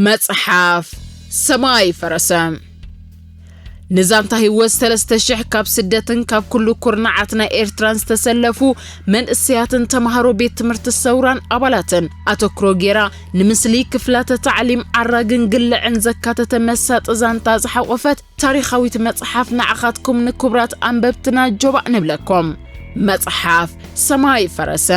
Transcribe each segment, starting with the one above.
መጽሓፍ ሰማይ ፈረሰ። ንዛንታ ህይወት ሰለስተ ሽሕ ካብ ስደትን ካብ ኩሉ ኩርናዓት ናይ ኤርትራን ዝተሰለፉ መንእሰያትን ተማሃሮ ቤት ትምህርቲ ሰውራን ኣባላትን ኣተኩሮ ጌራ ንምስሊ ክፍላተ ታዕሊም ዓራግን ግልዕን ዘካተተ መሳጢ ዛንታ ዝሓቖፈት ታሪኻዊት መጽሓፍ ንዓኻትኩም ንክቡራት ኣንበብትና ጆባእ ንብለኩም። መጽሓፍ ሰማይ ፈረሰ።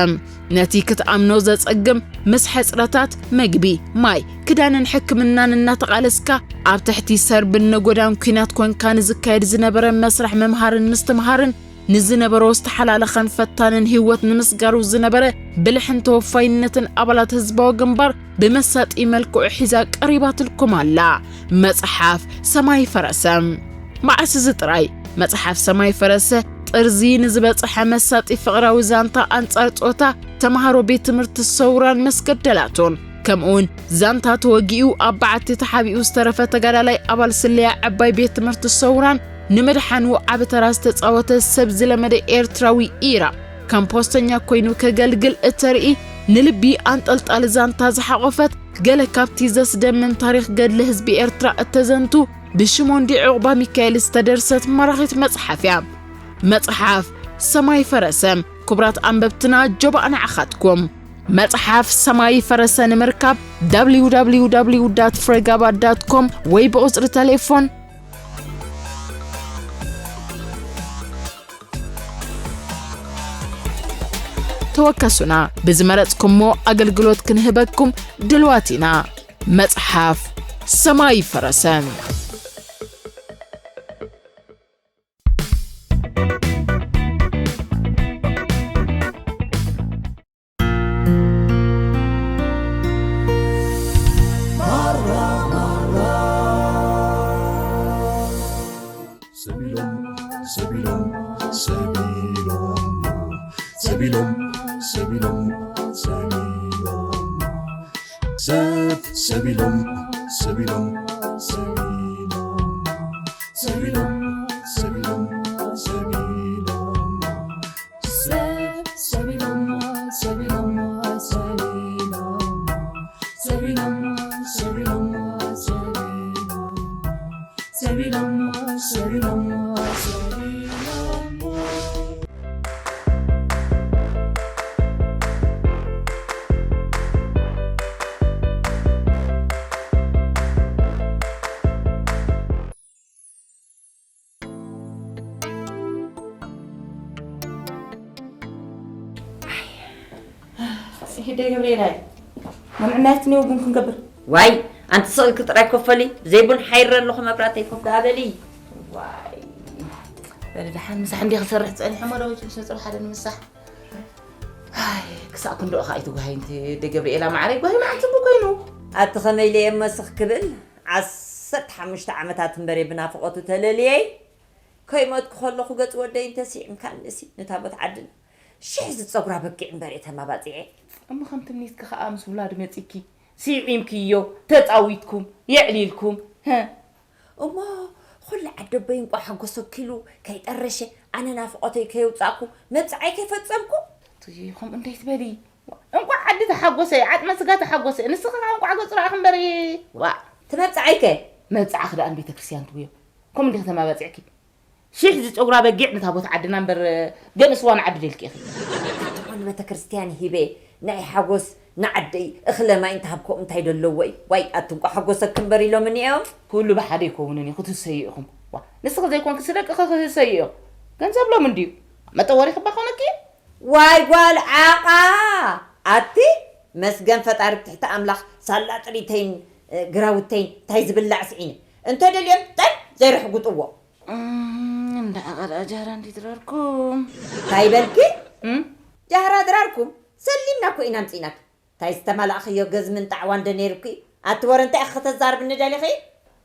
ነቲ ክትኣምኖ ዘጸግም፣ ምስ ሕጽረታት መግቢ፣ ማይ፣ ክዳንን ሕክምናን እናተቓለስካ፣ ኣብ ትሕቲ ሰርብን ነጎዳን ኲናት ኮንካ ንዝካየድ ዝነበረ መስርሕ ምምሃርን ምስትምሃርን፣ ንዝነበሮ ዝተሓላለኸን ፈታንን ህይወት ንምስጋሩ ዝነበረ ብልሕን ተወፋይነትን ኣባላት ህዝባዊ ግንባር ብመሳጢ መልክዑ ሒዛ ቀሪባትልኩም ኣላ። መጽሓፍ ሰማይ ፈረሰ። መዓስ እዚ ጥራይ መጽሓፍ ሰማይ ፈረሰ ጥርዚ ንዝበጽሐ መሳጢ ፍቕራዊ ዛንታ ኣንጻር ጾታ ተማሃሮ ቤት ትምህርቲ ሰውራን መስገደላቱን፣ ከምኡውን ዛንታ ተወጊኡ ኣብ በዓቲ ተሓቢኡ ዝተረፈ ተጋዳላይ ኣባል ስለያ ዕባይ ቤት ትምህርቲ ሰውራን ንምድሓኑ ዓቢ ተራ ዝተጻወተ ሰብ ዝለመደ ኤርትራዊ ኢራ ከም ፖስተኛ ኮይኑ ከገልግል እተርኢ ንልቢ ኣንጠልጣሊ ዛንታ ዝሓቖፈት ገለ ካብቲ ዘስደምም ታሪኽ ገድሊ ህዝቢ ኤርትራ እተዘንቱ ብሽሞንዲ ዑቕባ ሚካኤል ዝተደርሰት ማራኺት መጽሓፍ እያ። መጽሓፍ ሰማይ ፈረሰ። ክቡራት ኣንበብትና ጆባእ ንዓኻትኩም። መጽሓፍ ሰማይ ፈረሰ ንምርካብ www ፍሬጋባ ዳት ኮም ወይ ብቁጽሪ ተሌፎን ተወከሱና። ብዝመረጽኩሞ ኣገልግሎት ክንህበኩም ድልዋት ኢና። መጽሓፍ ሰማይ ፈረሰ። ሰቢሎም፣ ሰቢሎም፣ ሰቢሎም፣ ሰቢሎም፣ ሰቢሎም፣ ሰቢሎም፣ ሰብ፣ ሰቢሎም፣ ሰቢሎም፣ ሰቢሎም፣ ሰቢሎም፣ ሰቢሎም፣ ሰቢሎም፣ ሰብ፣ ሰቢሎም፣ ሰቢሎም፣ ሰቢሎም፣ ሰቢሎም፣ ሰቢሎም፣ ሰቢሎም፣ ሰቢሎም፣ ሰቢሎም፣ ሰቢሎም። ሲሂደይ ገብርኤላይ፣ መምዕናት ኔው ቡን ክንገብር። ዋይ፣ ኣንቲ ስቕ ኢልኪ ጥራይ ኮፈሊ፣ ዘይቡን ሓይረ ኣለኹ መብራተይ፣ ኮፍ ደኣ በሊ። ዋይ፣ በሊ ደሓን ምሳሕ እንዴ ክሰርሕ ጸኒሐ፣ እሞ ደው ኢልኪ ንስነ ጽባሕ ሓደ ንምሳሕ። ኣይ፣ ክሳዕ ክንድኡ ኸኣ ኣይትጓሃይ፣ እንቲ ኣደ ገብርኤላ ማዕረይ፣ ጓሂ መዓት ጽቡቕ ኮይኑ። ኣቲ ኸመይ ኢለ እየ እሞ ስኽ ክብል፣ ዓሰርተ ሓሙሽተ ዓመታት እምበሬ ብናፍቖቱ ተለልየይ፣ ከይሞትኩ ከለኹ ገጽ ወደይ እንተስዒምካንሲ ንታቦት ዓድና ሽሕ ዝጸጉራ በጊዕ እምበር እየ ተማባጺዐ። እሞ ከም ትምኒትኪ ከኣ ምስ ውላድ መጺኪ ስዒምክዮ፣ ተጻዊትኩም፣ የዕሊልኩም። ህእ። እሞ ኹሉ ዓደቦይ እንቋዕ ሓጎሰኪ ኢሉ ከይጠረሸ፣ ኣነ ናፍቖተይ ከየውጻእኩ መብጽዓይ ከይፈጸምኩ። እቲ ከምኡ እንዴት በሊ። እንቋዕ ዓዲ ተሓጎሰ፣ ዓጽመ ስጋ ተሓጎሰ። ንስኺ ከኣ እንቋዕ ገጹ ረኣኺ እምበር። ዋ። እቲ መብጽዓይከ? መብጽዓኺ ደኣ ንቤተ ክርስቲያን ትብዮ። ከምኡ እንዲኺ ተማባጺዕኪ። ሽሕ ዝጨጉራ በጊዕ ንታቦት ዓድና እምበር፣ ገንስዋ ንዓዲ ደልኪ ኢኺ። ኣትኾን ንቤተ ክርስቲያን ሂበ፣ ናይ ሓጎስ ንዓደይ እኽለ ማይ እንተሃብክኦም እንታይ ደለዎ እዩ? ዋይ፣ ኣቲ እንቋ ሓጎሰኪ እምበር ኢሎም እኒኦም። ኩሉ ብሓደ ኣይከውንን እዩ፣ ክትህሰዩ ኢኹም። ዋ፣ ንስኺ ዘይኮንኪ ስደቅኺ ክህሰዩ እዮም። ገንዘብ ሎም እንድዩ። መጠወሪ ክባ ኮነኪ? ዋይ ጓል ዓቓ! ኣቲ መስገን ፈጣሪ ብትሕቲ ኣምላኽ ሳላ ጥሪተይን፣ እ፣ ግራውተይን እንታይ ዝብላዕ ስዒነ። እንተ ደልዮም ጠን ዘይርሕጉጥዎ። እም፣ እንዳ ኣቐልኣ ጃህራ እንዲ ድራርኩም። እንታይ በልኪ? እም? ጃህራ ድራርኩም? ሰሊምና እኮ ኢና ኣምጺእናኪ። እንታይ ዝተማላእኽዮ ገዝምን ጣዕዋን ዶ ነይሩኪ? ኣቲ ወረ እንታይ ኢኺ ከተዛርብኒ ደሊኺ?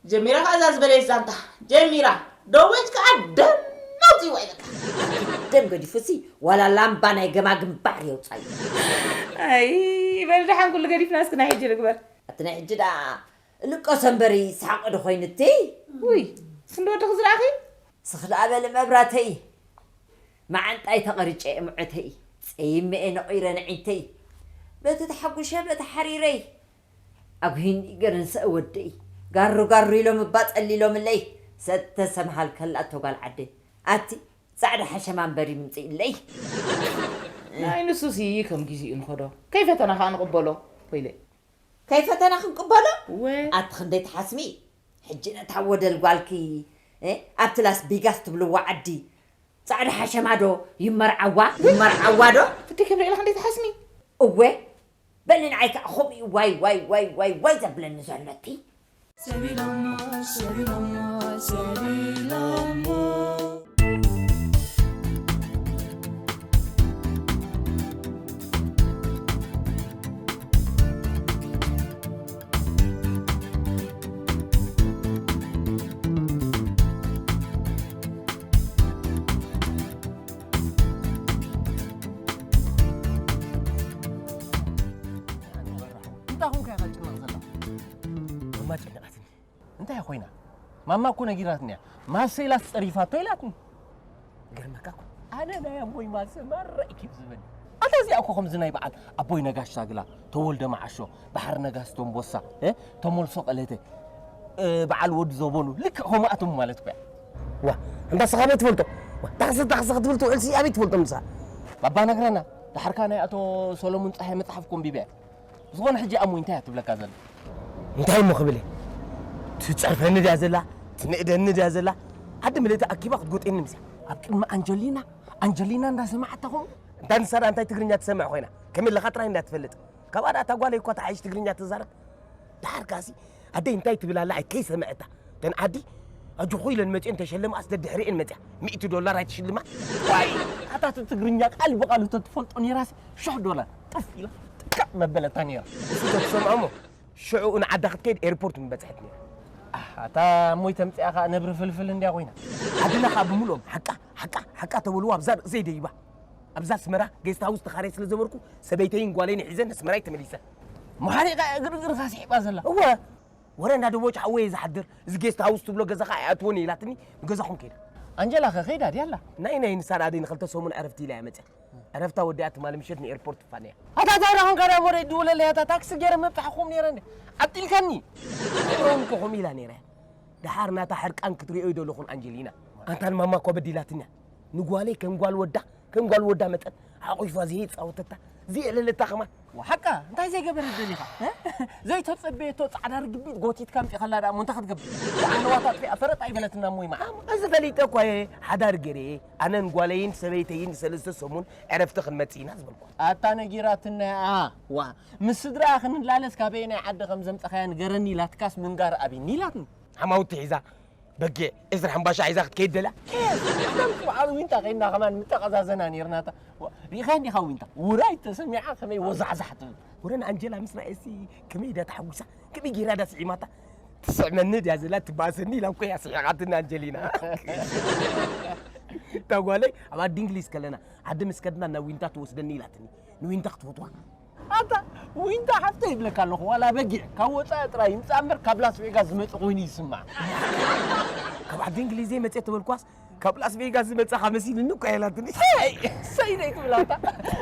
ጀሚራ ከኣ እዛ ዝበለየት ዛንታ። ጀሚራ። ደወጅ ከኣ ደም ኣውጺእዋ ይበልካ። ደም ገዲፉሲ ዋላ ላምባ ናይ ገማግም ባሕሪ የውጻዩ። ኣይ፣ በል ደሓን ኩሉ ገዲፍና እስኪ ናይ ሕጂ ንግበር። ኣቲ ናይ ሕጂ ደኣ ልቀሶ እምበሪ ሳቂ ዶ ኮይኑ እቲ? ውይ፣ ክንዲ ወድኺ ዝረኣኺ? ስኽ ደኣ በሊ መብራተይ። መዓንጣይ ተቐሪጨ እየ ምዖተይ። ጸይመ እየ ነቒረ ንዒንተይ። በቲ ተሓጉሸ በቲ ሓሪረይ ኣጉሂኒ ገረንሰ ወደይ ጋሩ ጋሩ ኢሎም እባ ጸሊሎምለይ ሰተ ሰምሃል ከላቶ ጓል ዓደ ኣቲ ጻዕዳ ሓሸማ እምበር ይምጽእለይ። ናይ ንሱሲ ከም ጊዜኡ ንኸዶ ከይፈተና ከዓ ንቕበሎ ኮይለ ከይፈተና ክንቅበሎ እወ ኣቲ ክንደይ ትሓስሚ ሕጂ ነታ ወደል ጓልኪ እ፣ ኣብቲ ላስ ቢጋስ ትብልዋ ዓዲ ጻዕዳ ሓሸማ ዶ ይመርዓዋ ይመርዓዋ ዶ ፍቲ ከም ርኢላ ክንደይ ትሓስሚ እወ በሊ ንዓይ ከዓ ከምኡ እዩ ዋይ ዋይ ዋይ ዋይ ዋይ ዘብለኒ ዘሎ እቲ ሰቢሎሞ ሰቢሎሞ ሰቢሎሞ እንታይ ኾንካ ኢኻ ትጭነቕ ዘላ? ማማ ጨነቓትኒ። እንታይ ኮይና? ማማ እኮ ነጊራትኒ እያ። ማሰ ኢላስ ጸሪፋቶ ኢላትኒ። ይገርመካ እኮ ኣነ ናይ ኣቦይ ማሰ ማራ እዩ ኬፍ ዝበኒ። ኣታ እዚኣ እኮ ከምዚ ናይ በዓል ኣቦይ ነጋሽ ሳግላ፣ ተወልደ መዓሾ፣ በሓር ነጋሽ ቶምቦሳ፣ እ? ተመልሶ ቀለተ፣ እ፣ በዓል ወዲ ዘበኑ ልክዕ ከምኣቶም ማለት እኮ እያ። ዋ፣ እንዳ ስኻ ኣበይ ትፈልጦ? ዋ፣ ዳክሲ ዳክሲ ክትብል ትውዕል ሲ ኣበይ ትፈልጦ ምሳ? ባባ ነግረና። ዳሕርካ ናይ ኣቶ ሰሎሙን ጸሃይ መጽሓፍ ኮምቢበ። ዝኾነ ሕጂ ኣሞ እንታይ እያ ትብለካ ዘላ? እንታይ እሞ ክብል እየ? ትጸርፈኒ ድያ ዘላ? ትንእደኒ ድያ ዘላ? ዓዲ ምልእቲ ኣኪባ ክትጎጤኒ ምስያ። ኣብ ቅድሚ ኣንጀሊና፣ ኣንጀሊና እንዳሰማዓታ ኾም። እንዳ ንሳ ደኣ እንታይ ትግርኛ ትሰምዕ ኮይና? ከመይ ኣለኻ ጥራይ እንዳ ትፈልጥ። ካብኣ ደኣ እታ ጓለይ እኳ ተሓይሽ ትግርኛ ትዛረብ። ደሓር ከኣሲ ኣደይ እንታይ ትብል ኣላ ኣይ ከይሰምዐታ። እተን ዓዲ ኣጆኹ ኢለን መጺኤን ተሸለማስ ደድሕሪኤን መጺኣ። ሚእቲ ዶላር ኣይትሽልማ? ዋይ! ኣታ እቲ ትግርኛ ቃል ብቓሉ ተትፈልጦ ነይራሲ ሽሕ ዶላር ጥፍ ኢላ ጥቃ መበለታ ነይራ። እሱ ተትሰምዖ እሞ ሽዑኡ ንዓዳ ክትከይድ ኤርፖርት ምበጽሐት ነይራ። ኣህ፣ ኣታ እሞይ ተምጽኣ ኸኣ ነብሪ ፍልፍል እንድያ ኮይና። ዓድና ኸኣ ብምልኦም ሓቃ ሓቃ ሓቃ ተበልዎ ኣብዛ ርእሰይ ደይባ። ኣብዛ ኣስመራ ጌስት ሃውስ ተኻርየ ስለ ዘበርኩ ሰበይተይን ጓለይን ሒዘ ነስመራይ ተመሊሰ። መሓሪቓ እግርግርኻ ስሒባ ዘላ። እወ ወረ እንዳደቦጭ ሓወየ ዝሓድር እዚ ጌስት ሃውስ ትብሎ ገዛኻ ኣይኣትዎን እየ ኢላትኒ ንገዛኹም ከይዳ። ኣንጀላ ኸ ከይዳ ድያ ኣላ? ናይ ናይ ንሳ ደኣ ደይ ንኽልተ ሰሙን ዕረፍቲ ኢላ እያ መጽያ። ዕረፍታ ወዲኣ ትማሊ ምሸት ንኤርፖርት ትፋነያ። ኣታ እንታይ ደኣ ኾንካ ደኣ ሞደይ ድውለለይ ኣታ ታክሲ ገይረ ምብጻሕኹም ነይረ እንደ ዓጢልካኒ። ሮም እኮ ኹም ኢላ ነይረ። ደሓር ናታ ሕርቃን ክትሪኦ ይደለኹን ኣንጀሊና። ኣንታ ንማማ እኮ በዲላትኛ። ንጓለይ ከም ጓል ወዳ ከም ጓል ወዳ መጠን ሓቑፋ ዘይጻወተታ ዘየዕለለታ ኸማን። ሓቃ እንታይ ዘይገበረት ደሊኻ? ዘይተጸበየቶ ጻዕዳ ርግቢት ጎቲትካ ኣምጺኻላ ደኣ እሞ እንታይ ክትገብር? ዓንዋታ ኣጥፊኣ ፈረጥ ኣይበለትና እሞ ይመዓ። እዚ ፈሊጠ እኳ እየ ሓዳር ገይረ ኣነን ጓለይን ሰበይተይን ንሰለስተ ሰሙን ዕረፍቲ ክንመጽእ ኢና ዝበልኳ። ኣታ ነጊራትና እያ። ዋ ምስ ስድራኣ ክንላለስ ካበየናይ ዓዲ ከም ዘምጻኻያ ንገረኒ ኢላትካስ ምንጋር ኣቢኒ ኢላትኒ። ሓማውቲ ሒዛ በጊዕ ዕስራ ሕምባሻ ሒዛ ክትከይድ ደላ። ኣታ ምስ በዓል ዊንታ ከይድና ከማን ምተቐዛዘና ነይርናታ። ዋ፣ ሪኢኻ እንዲኻ ዊንታ ውራይ ተሰሚዓ ከመይ ወዛዕዛዕ ትብል። ወረ ንኣንጀላ ምስ ረኣየሲ ከመይ ድያ ተሓጒሳ ከመይ ገይራ ድያ ስዒማታ። ትስዕመኒ ድያ ዘላ ትባእሰኒ ኢላ እኮ እያ ስሒቓትኒ ኣንጀሊና። እታ ጓለይ ኣብ ዓዲ እንግሊዝ ከለና ዓዲ ምስ ከድና ናብ ዊንታ ትወስደኒ ኢላትኒ። ንዊንታ ክትፈትዋ። ኣታ ዊንታ ሓፍተይ ይብለካ ኣለኹ ዋላ በጊዕ ካብ ወፃኢ ጥራይ ይምፃእ እምበር ካብ ላስ ቬጋስ ዝመፀ ኮይኑ ይስማዕ። ካብ ዓዲ እንግሊዝ መፅየ ተበልኳስ ካብ ላስ ቬጋስ ዝመፃኻ መሲልኒ እኳ ኢላትኒ። ሰይ ደይ ትብላታ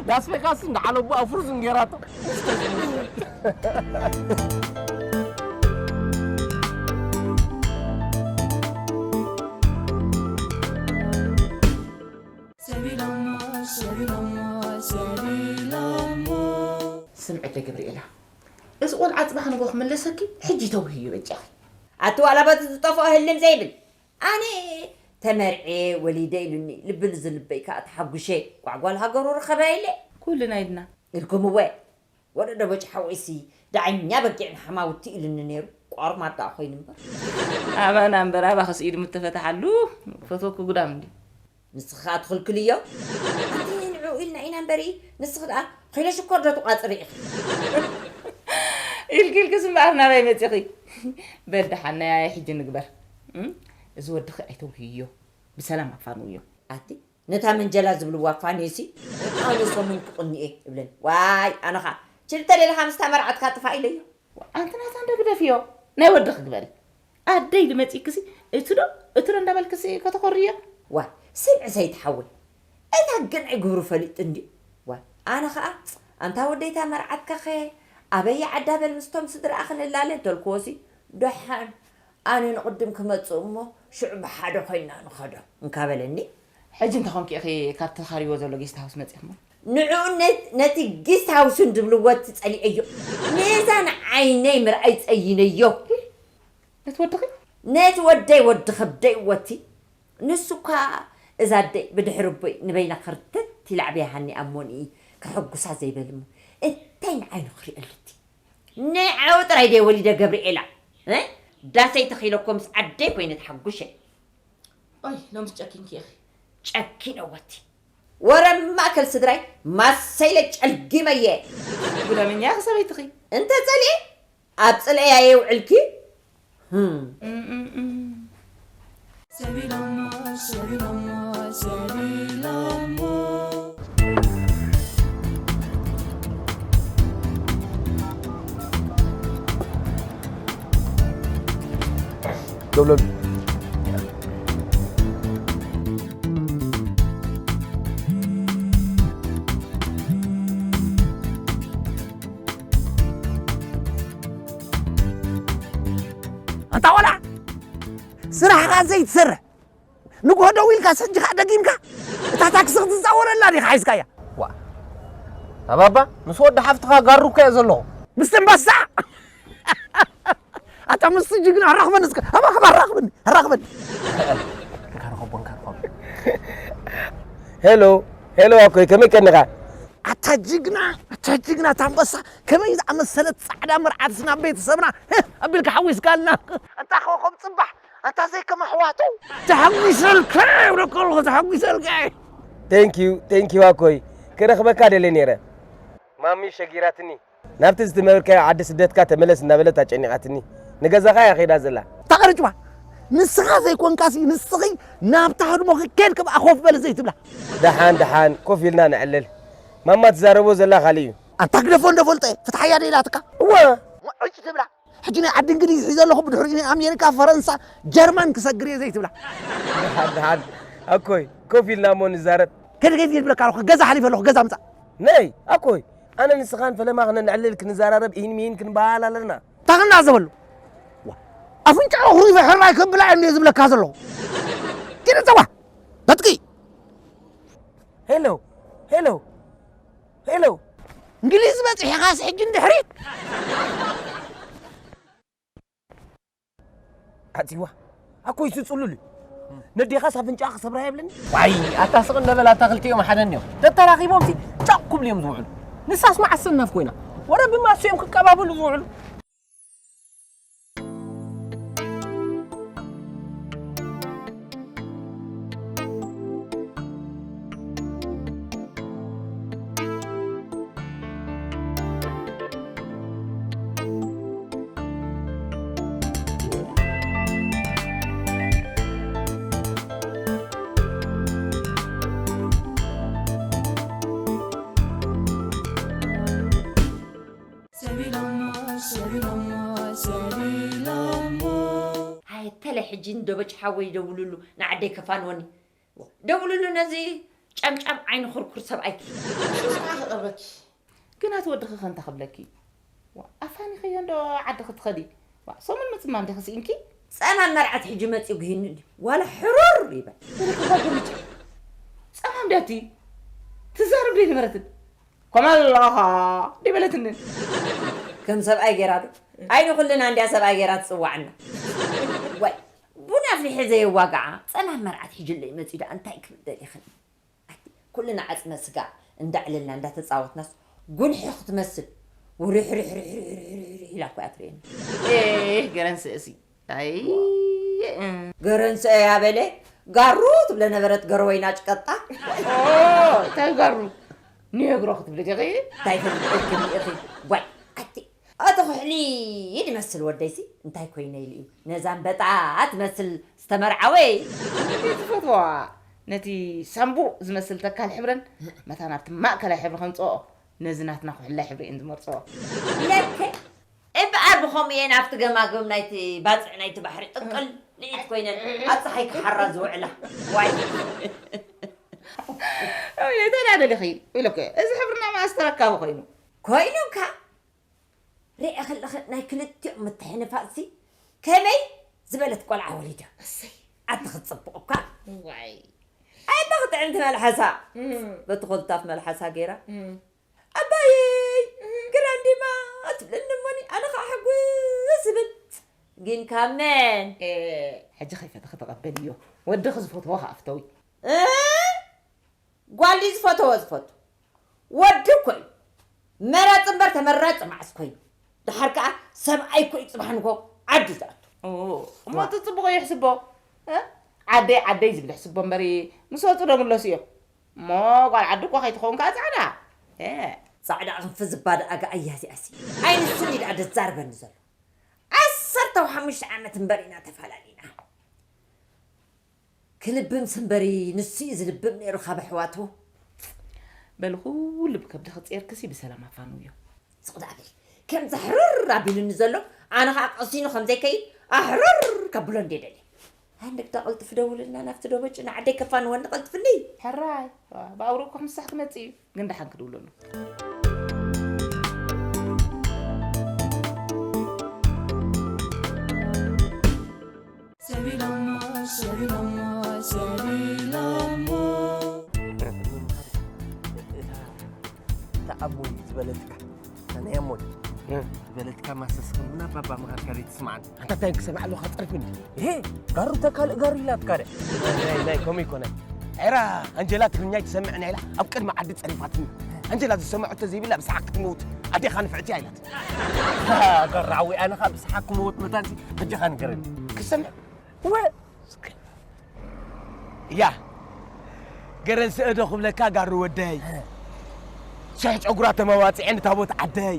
ላስ ቬጋስ እንዳዓለቡ ኣፍሩዝ እንጌራቶ። ሰቢሎሞ ሰቢሎሞ ሰቢሎሞ። ስምዕለ ገብርኤላ፣ እዚ ቆልዓ ጽባሕ ንጎ ክምለሰኪ ሕጂ ተውህዩ በጃኺ። ኣቲ ዋላ በቲ ዝጠፍኦ ህልም ዘይብል ኣነ ተመርዔ ወሊደ ኢሉኒ ልብል ዝልበይ ከዓ ተሓጉሸ ቋዕጓል ሃገሩ ረኸበ ኢለ ኩልና ኢልና። ኢልኩም እወ ወረደ ቦጭ ሓወይሲ ደዓኛ በጊዕ ንሓማውቲ ኢሉኒ ነይሩ። ቆርማድ ደኣ ኮይኑ እምበር። ኣባና እምበር ኣባኸስ ኢዱ ምተፈትሓሉ ፈትወኪ ጉዳም እንድዩ። ንስኺ ኸኣ ትኽልክልዮ። ኣቲ ንዕኡ ኢልና ኢና እምበር ንስኺ ደኣ ኺሎ ሽኮር ዶ ትቋጽሪ ኢኺ? ኢልኪ ኢልክስ እምበኣር ናበይ መጺኺ? በል ደሓን ናይ ኣየ ሕጂ ንግበር። እም? እዚ ወድኺ ኣይተውህይዮ። ብሰላም ኣፋንውዮ። ኣቲ ነታ መንጀላ ዝብልዋ ፋኒሲ ኣነ ሰሙን ክቕንኤ እብለን ዋይ ኣነኻ ችልተ ደለኻ ምስታ መርዓትካ ጥፋ ኢለዮ። ኣንቲ ናታ እንደ ግደፍዮ ናይ ወድኺ ግበሪ። ኣደይ ድመጺክሲ እቲ ዶ እቲ ዶ እንዳበልክሲ ከተኾርዮ። ዋይ ስምዒ ሰይትሓወይ እታ ግንዒ ግብሩ ፈሊጡ እንድዩ ዋይ ኣነ ኸኣ ኣንታ ወደይታ መርዓትካኸ ኣበይ ዓዳ በል ምስቶም ስድራኣ ክንላለ እንተልክዎሲ፣ ደሓን ኣነ ንቕድም ክመጽእ እሞ ሽዑ ብሓደ ኮይንና ንኸዶ እንካ በለኒ። ሕጂ እንተኾንኪ ኢኺ ካብ ተኻርይዎ ዘሎ ጌስት ሃውስ መጺእኽሞ? ንዕኡ ነ- ነቲ ጊስት ሃውስን ዝብልዎ እቲ ጸሊዐዮ። ነዛ ንዓይነይ ምርኣይ ጸይነዮ። ነቲ ወድኺ? ነቲ ወደይ ወዲ ከብደይ ወቲ። ንሱ እኳ እዛ ኣደይ ብድሕሪ ኣቦይ ንበይና ክርተት ኢላ ኣዕብያሃኒ ኣሞኒ ከሐጉሳ ዘይበል እሞ እንታይ ንዓይኑ ክሪኣሉ እቲ? ንዓኡ ጥራይ ደይ ወሊደ ገብርኤላ። እ? ዳሰይ ተኺለ እኮ ምስ ዓደይ ኮይነ ተሓጉሸ። ኦይ ሎምስ ጨኪንኪ ኢኺ። ጨኪነ ወቲ። ወረ ማእከል ስድራይ ማሰይለ ጨልጊመየ። ጉደመኛ ኢኺ ሰበይትኺ። እንተ ጸሊኤ ኣብ ጽልእያ የውዕልኪ። ህም። ሰቢሎሞ፣ ሰቢሎሞ፣ ሰቢሎሞ። ዶብለሉ። ኣንታ ቆልዓ፣ ስራሕኻ ዘይትሰርሕ፣ ንግሆ ደው ኢልካ ሰጅኻ ደጊምካ እታ ታክሲ ክትዛወረላ ዲኻ ሒዝካያ? ዋ፣ ኣባባ፣ ምስ ወዲ ሓፍትኻ ጋሩ እኮ እየ ዘለኹ። ምስ ተንባሳ? ኣታ ምስ ጅግና ኣራኽበኒ እስከ። ኣባ፣ ኣባ፣ ኣራኽበኒ፣ ኣራኽበኒ። እንካ ረኸቦ፣ እንካ ረኸቦ። ሄሎ፣ ሄሎ፣ ኣኮይ፣ ከመይ ቀኒኻ? ኣታ ጅግና፣ ኣታ ጅግና፣ ኣታ ኣንበሳ፣ ከመይ ዝኣመሰለት ጻዕዳ መርዓት ናብ ቤተሰብና፣ ህ፣ ኣቢልካ ሓዊስካልና። ኣንታ ኮኾብ ጽባሕ፣ ኣንታ ዘይከም ኣሕዋቱ። ተሓጒሰልካ፣ ይብለካ ኣለኹ፣ ተሓጒሰልካ። Thank you፣ thank you፣ ኣኮይ። ክረኽበካ ደልየ ነይረ። ማሚ ሸጊራትኒ። ናብቲ ዝትነበርካዮ ዓዲ ስደትካ ተመለስ እናበለት ኣጨኒቓትኒ። ንገዛኻ እያ ከይዳ ዘላ። እታ ቅርጭባ፣ ንስኻ ዘይኮንካሲ፣ ንስኺ ናብታ ህድሞኺ ኬድኪ ብኣ ኮፍ በሊ ዘይትብላ። ደሓን፣ ደሓን፣ ኮፍ ኢልና ነዕልል። ማማ ትዛረቦ ዘላ ካልእ እዩ። ኣንታ ግደፎ እንዶ ፈልጦ እየ፣ ፍትሓያ ዶ ኢላትካ? እወ። ዕጭ ትብላ። ሕጂ ናይ ዓዲ እንግሊዝ ሒዘ ኣለኹ፣ ብድሕሪኡ ናይ ኣሜሪካ፣ ፈረንሳ፣ ጀርመን ክሰግር እየ ዘይትብላ። ደሓን፣ ደሓን። ኣኮይ፣ ኮፍ ኢልና እሞ ንዛረብ። ከይደ፣ ከይደ፣ ከይደ ይብለካ ኣለኹ፣ ገዛ ሓሊፈ ኣለኹ፣ ገዛ ምጻእ። ነይ፣ ኣኮይ፣ ኣነ ንስኻን ፈለማ ክነንዕልል ክንዘራረብ ኢሂን ሚሂን ክንበሃል ኣለና። እንታይ ክንዓዘበሉ? ዋ፣ ኣፍንጫኡ ኣኹሪፈ ሕራይ ከብላ እየ እንድየ ዝብለካ ዘለኹ። ኪድ ጸዋ፣ በጥቂ። ሄሎ፣ ሄሎ፣ ሄሎ። እንግሊዝ በጺሕኻስ ሕጂ እንድሕሪት? ኣቲዋ፣ ኣኮይ፣ እዚ ጽሉል እዩ። ነዴኻስ ኣፍንጫ ክሰብራ የብለኒ። ዋይ፣ ኣታ ስቕ እንደ በል፣ ኣታ ክልቲኦም ሓደ እንዲዮም። ተተራኺቦም ሲ ጫቕ ክብሉ እዮም ዝውዕሉ። ንሳስ መዓስ ሰናፍ ኮይና? ወረ ብማሱ እዮም ክቀባበሉ ዝውዕሉ። ሰቢሎሞ፣ ሰቢሎሞ፣ ሰቢሎሞ። ሃየ ተለ ሕጂ ንደበጭ ሓወይ ደውልሉ ንዓደይ ከፋንወኒ። ደውልሉ ነዚ ጨምጫም ዓይኒ ኩርኩር ሰብኣይኪ። ንሱ ስራሕ ይቐርበኪ። ግን ኣቲ ወድኺ ከ እንታይ ክብለኪ? ዋ፣ ኣፋኒኸዮ እንዶ ዓዲ ክትኸዲ? ዋ፣ ሰሙን ምጽማም ዲኺ ስኢንኪ? ጸማም መርዓት ሕጂ መጺኡ ግሂኒ ድዩ? ዋላ ሕሩር ይበል። ወደ ክባ ገምጭ። ጸማም ዳቲ ትዛረብ ደይ ነበረትን። ከመላኻ ደይ በለትንን። ከም ሰብኣይ ገይራ ዶ? ኣይኑ ኩልና እንድያ ሰብኣይ ገይራ ትጽዋዕና። ወይ፣ ቡን ኣፍሊሐ ዘየዋግዓ ጸማም መርዓት ሒጅለይ መጺኡ ደኣ እንታይ ክብል ደሊኽን? ኣቲ፣ ኩልና ዓጽመ ስጋ እንዳዕለልና እንዳተጻወትናስ ጉንሒ ክትመስል ውርሕርሕርሕርሕርሕርሕ ኢላ እኮ እያ ትርእየና። ኤህ፣ ገረንስእሲ። ኣይ፣ እ። ገረንስአ እያ በለ፣ ጋሩ ትብለ ነበረት ገረወይና ጭቀጣ። ኦ፣ እንታይ ጋሩ? ኔግሮ ክትብሊ ዲኺ? እንታይ ፈልጠልክኒ ኢኺ? ጓይ፣ ኣቲ፣ ኣቲ ኩሕሊ ይመስል ወደይሲ፣ እንታይ ኮይነ ኢሉ እዩ? ነዛ እምበጣ ትመስል ዝተመርዓወ። እንዴት ዝፈትዋ? ነቲ ሳምቡእ ዝመስል ተካል ሕብረን፣ መታን ኣብቲ ማእከላይ ሕብሪ ከምጽኦ፣ ነዚ ናትና ኩሕላይ ሕብሪ እየን ዝመርጽኦ። ለከ፣ እምበኣር ብኸምኡ እየን ኣብቲ ገማግም ናይቲ ባጽዕ ናይቲ ባሕሪ ጥቅል ንዒት ኮይነን ኣብ ጸሓይ ክሓራ ዝውዕላ። ዋይ። ኦይ፣ እተን ደሊኺ ኢሉኪ። እዚ ሕብርና መኣስ ተረካቢ ኮይኑ? ኮይኑካ ርኤ ከለኺ ናይ ክልቲኦም ምትሕንፋጽሲ ከመይ ዝበለት ቆልዓ ወሊዳ። እሰይ። ኣቲ ክትጽብቕ እኳ። ዋይ። ኣይ፣ ኣታ ክጥዕምቲ መልሓሳ። እም። በቲ ኮልታፍ መልሓሳ ገይራ። እም። ኣባየይ፣ እም። ግራንዲማ ትብለኒ እሞኒ፣ ኣነ ኸዓ ሕጉስ ዝብል። ግን ካብ መን? ኤ፣ ሕጂ ከይፈተኺ ተቐበልዮ። ወድኺ ዝፈትዎ ኸዓ ፍተዊ። እ? ጓል ድዩ ዝፈተዎ ዝፈቱ? ወዲ እኮ እዩ። መራጺ እምበር ተመራጺ መዓስ ኮይኑ? ደሓር ከኣ ሰብኣይ እኮ እዩ ጽባሕ ንግሆ ዓዲ ዝኣቱ። ኦ፣ እሞ ዋ። እቲ ጽቡቕ ይሕስቦ። እ? ዓደይ ዓደይ ዝብል ይሕስቦ እምበሪ ምስ ወጹ ዶ ምለሱ እዮም? እሞ ጓል ዓዲ እኮ ከይትኸውን ከኣ ጻዕዳ። እ። ጻዕዳ ክንፊ ዝባድ ኣጋ ኣያዚኣሲ። ኣይ ንስኒ ደኣ ደዛርበኒ ዘሎ። ዓሰርተ ሓሙሽተ ዓመት እምበር ኢና ተፈላለና። ክልብም ስምበሪ ንሱ እዩ ዝልብም ነይሩ ካብ ኣሕዋቱ። በልኹ ልብ ከብዲ ክፅየርክሲ ብሰላም ኣፋንውዮ። ስቕ ደኣ በሊ። ከምዚ ሕርር ኣቢሉኒ ዘሎ ኣነ ኸዓ ቀሲኑ ከም ዘይከይድ ኣሕርር ከብሎ እንዴ ደልየ። ኣንደግዳ ቀልጥፍ ደውልና ናብቲ ዶበጭ ንዓደይ ከፋንወኒ ቀልጥፍኒ። ሕራይ ብኣውሮ እኮ ክምሳሕ ክመፅእ እዩ። ግን ደሓን ክድውለሉ። ሰቢሎሞ ሰቢሎሞ ሰቢሎሞ። እታ ኣቦይ ዝበለትካ፣ እታ ናይ ኣሞይ እ። ዝበለትካ ማሰስ ከምና ባባ መኻርካ ዘይትስማዓኒ። ኣንታ እንታይ ክሰምዕ ኣለኻ? ጸርፊ እንዲ። ይሄ ጋሩ ተካልእ ጋሩ ኢላትካ ደ። ናይ፣ ናይ፣ ከምኡ ይኮነ። ኤራ፣ ኣንጀላ ትግርኛ ይትሰምዕ ናይ ኢላ ኣብ ቅድሚ ዓዲ ጸሪፋትኒ። ኣንጀላ ዝሰምዖ ተዘይብላ ብሰሓቅ ክትመውት። ኣዴኻ ንፍዕቲ ኣይላት። ጋራዊ ኣነኻ ብሰሓቅ ክመውት መታንሲ ኣዴኻ ንገረኒ። ክሰምዕ? ወ-፣ እያ። ገረን ስእዶ ክብለካ ጋሩ ወደይ። ሽሕ ጨጉራ ተመዋጺዐ ንታቦት ዓደይ።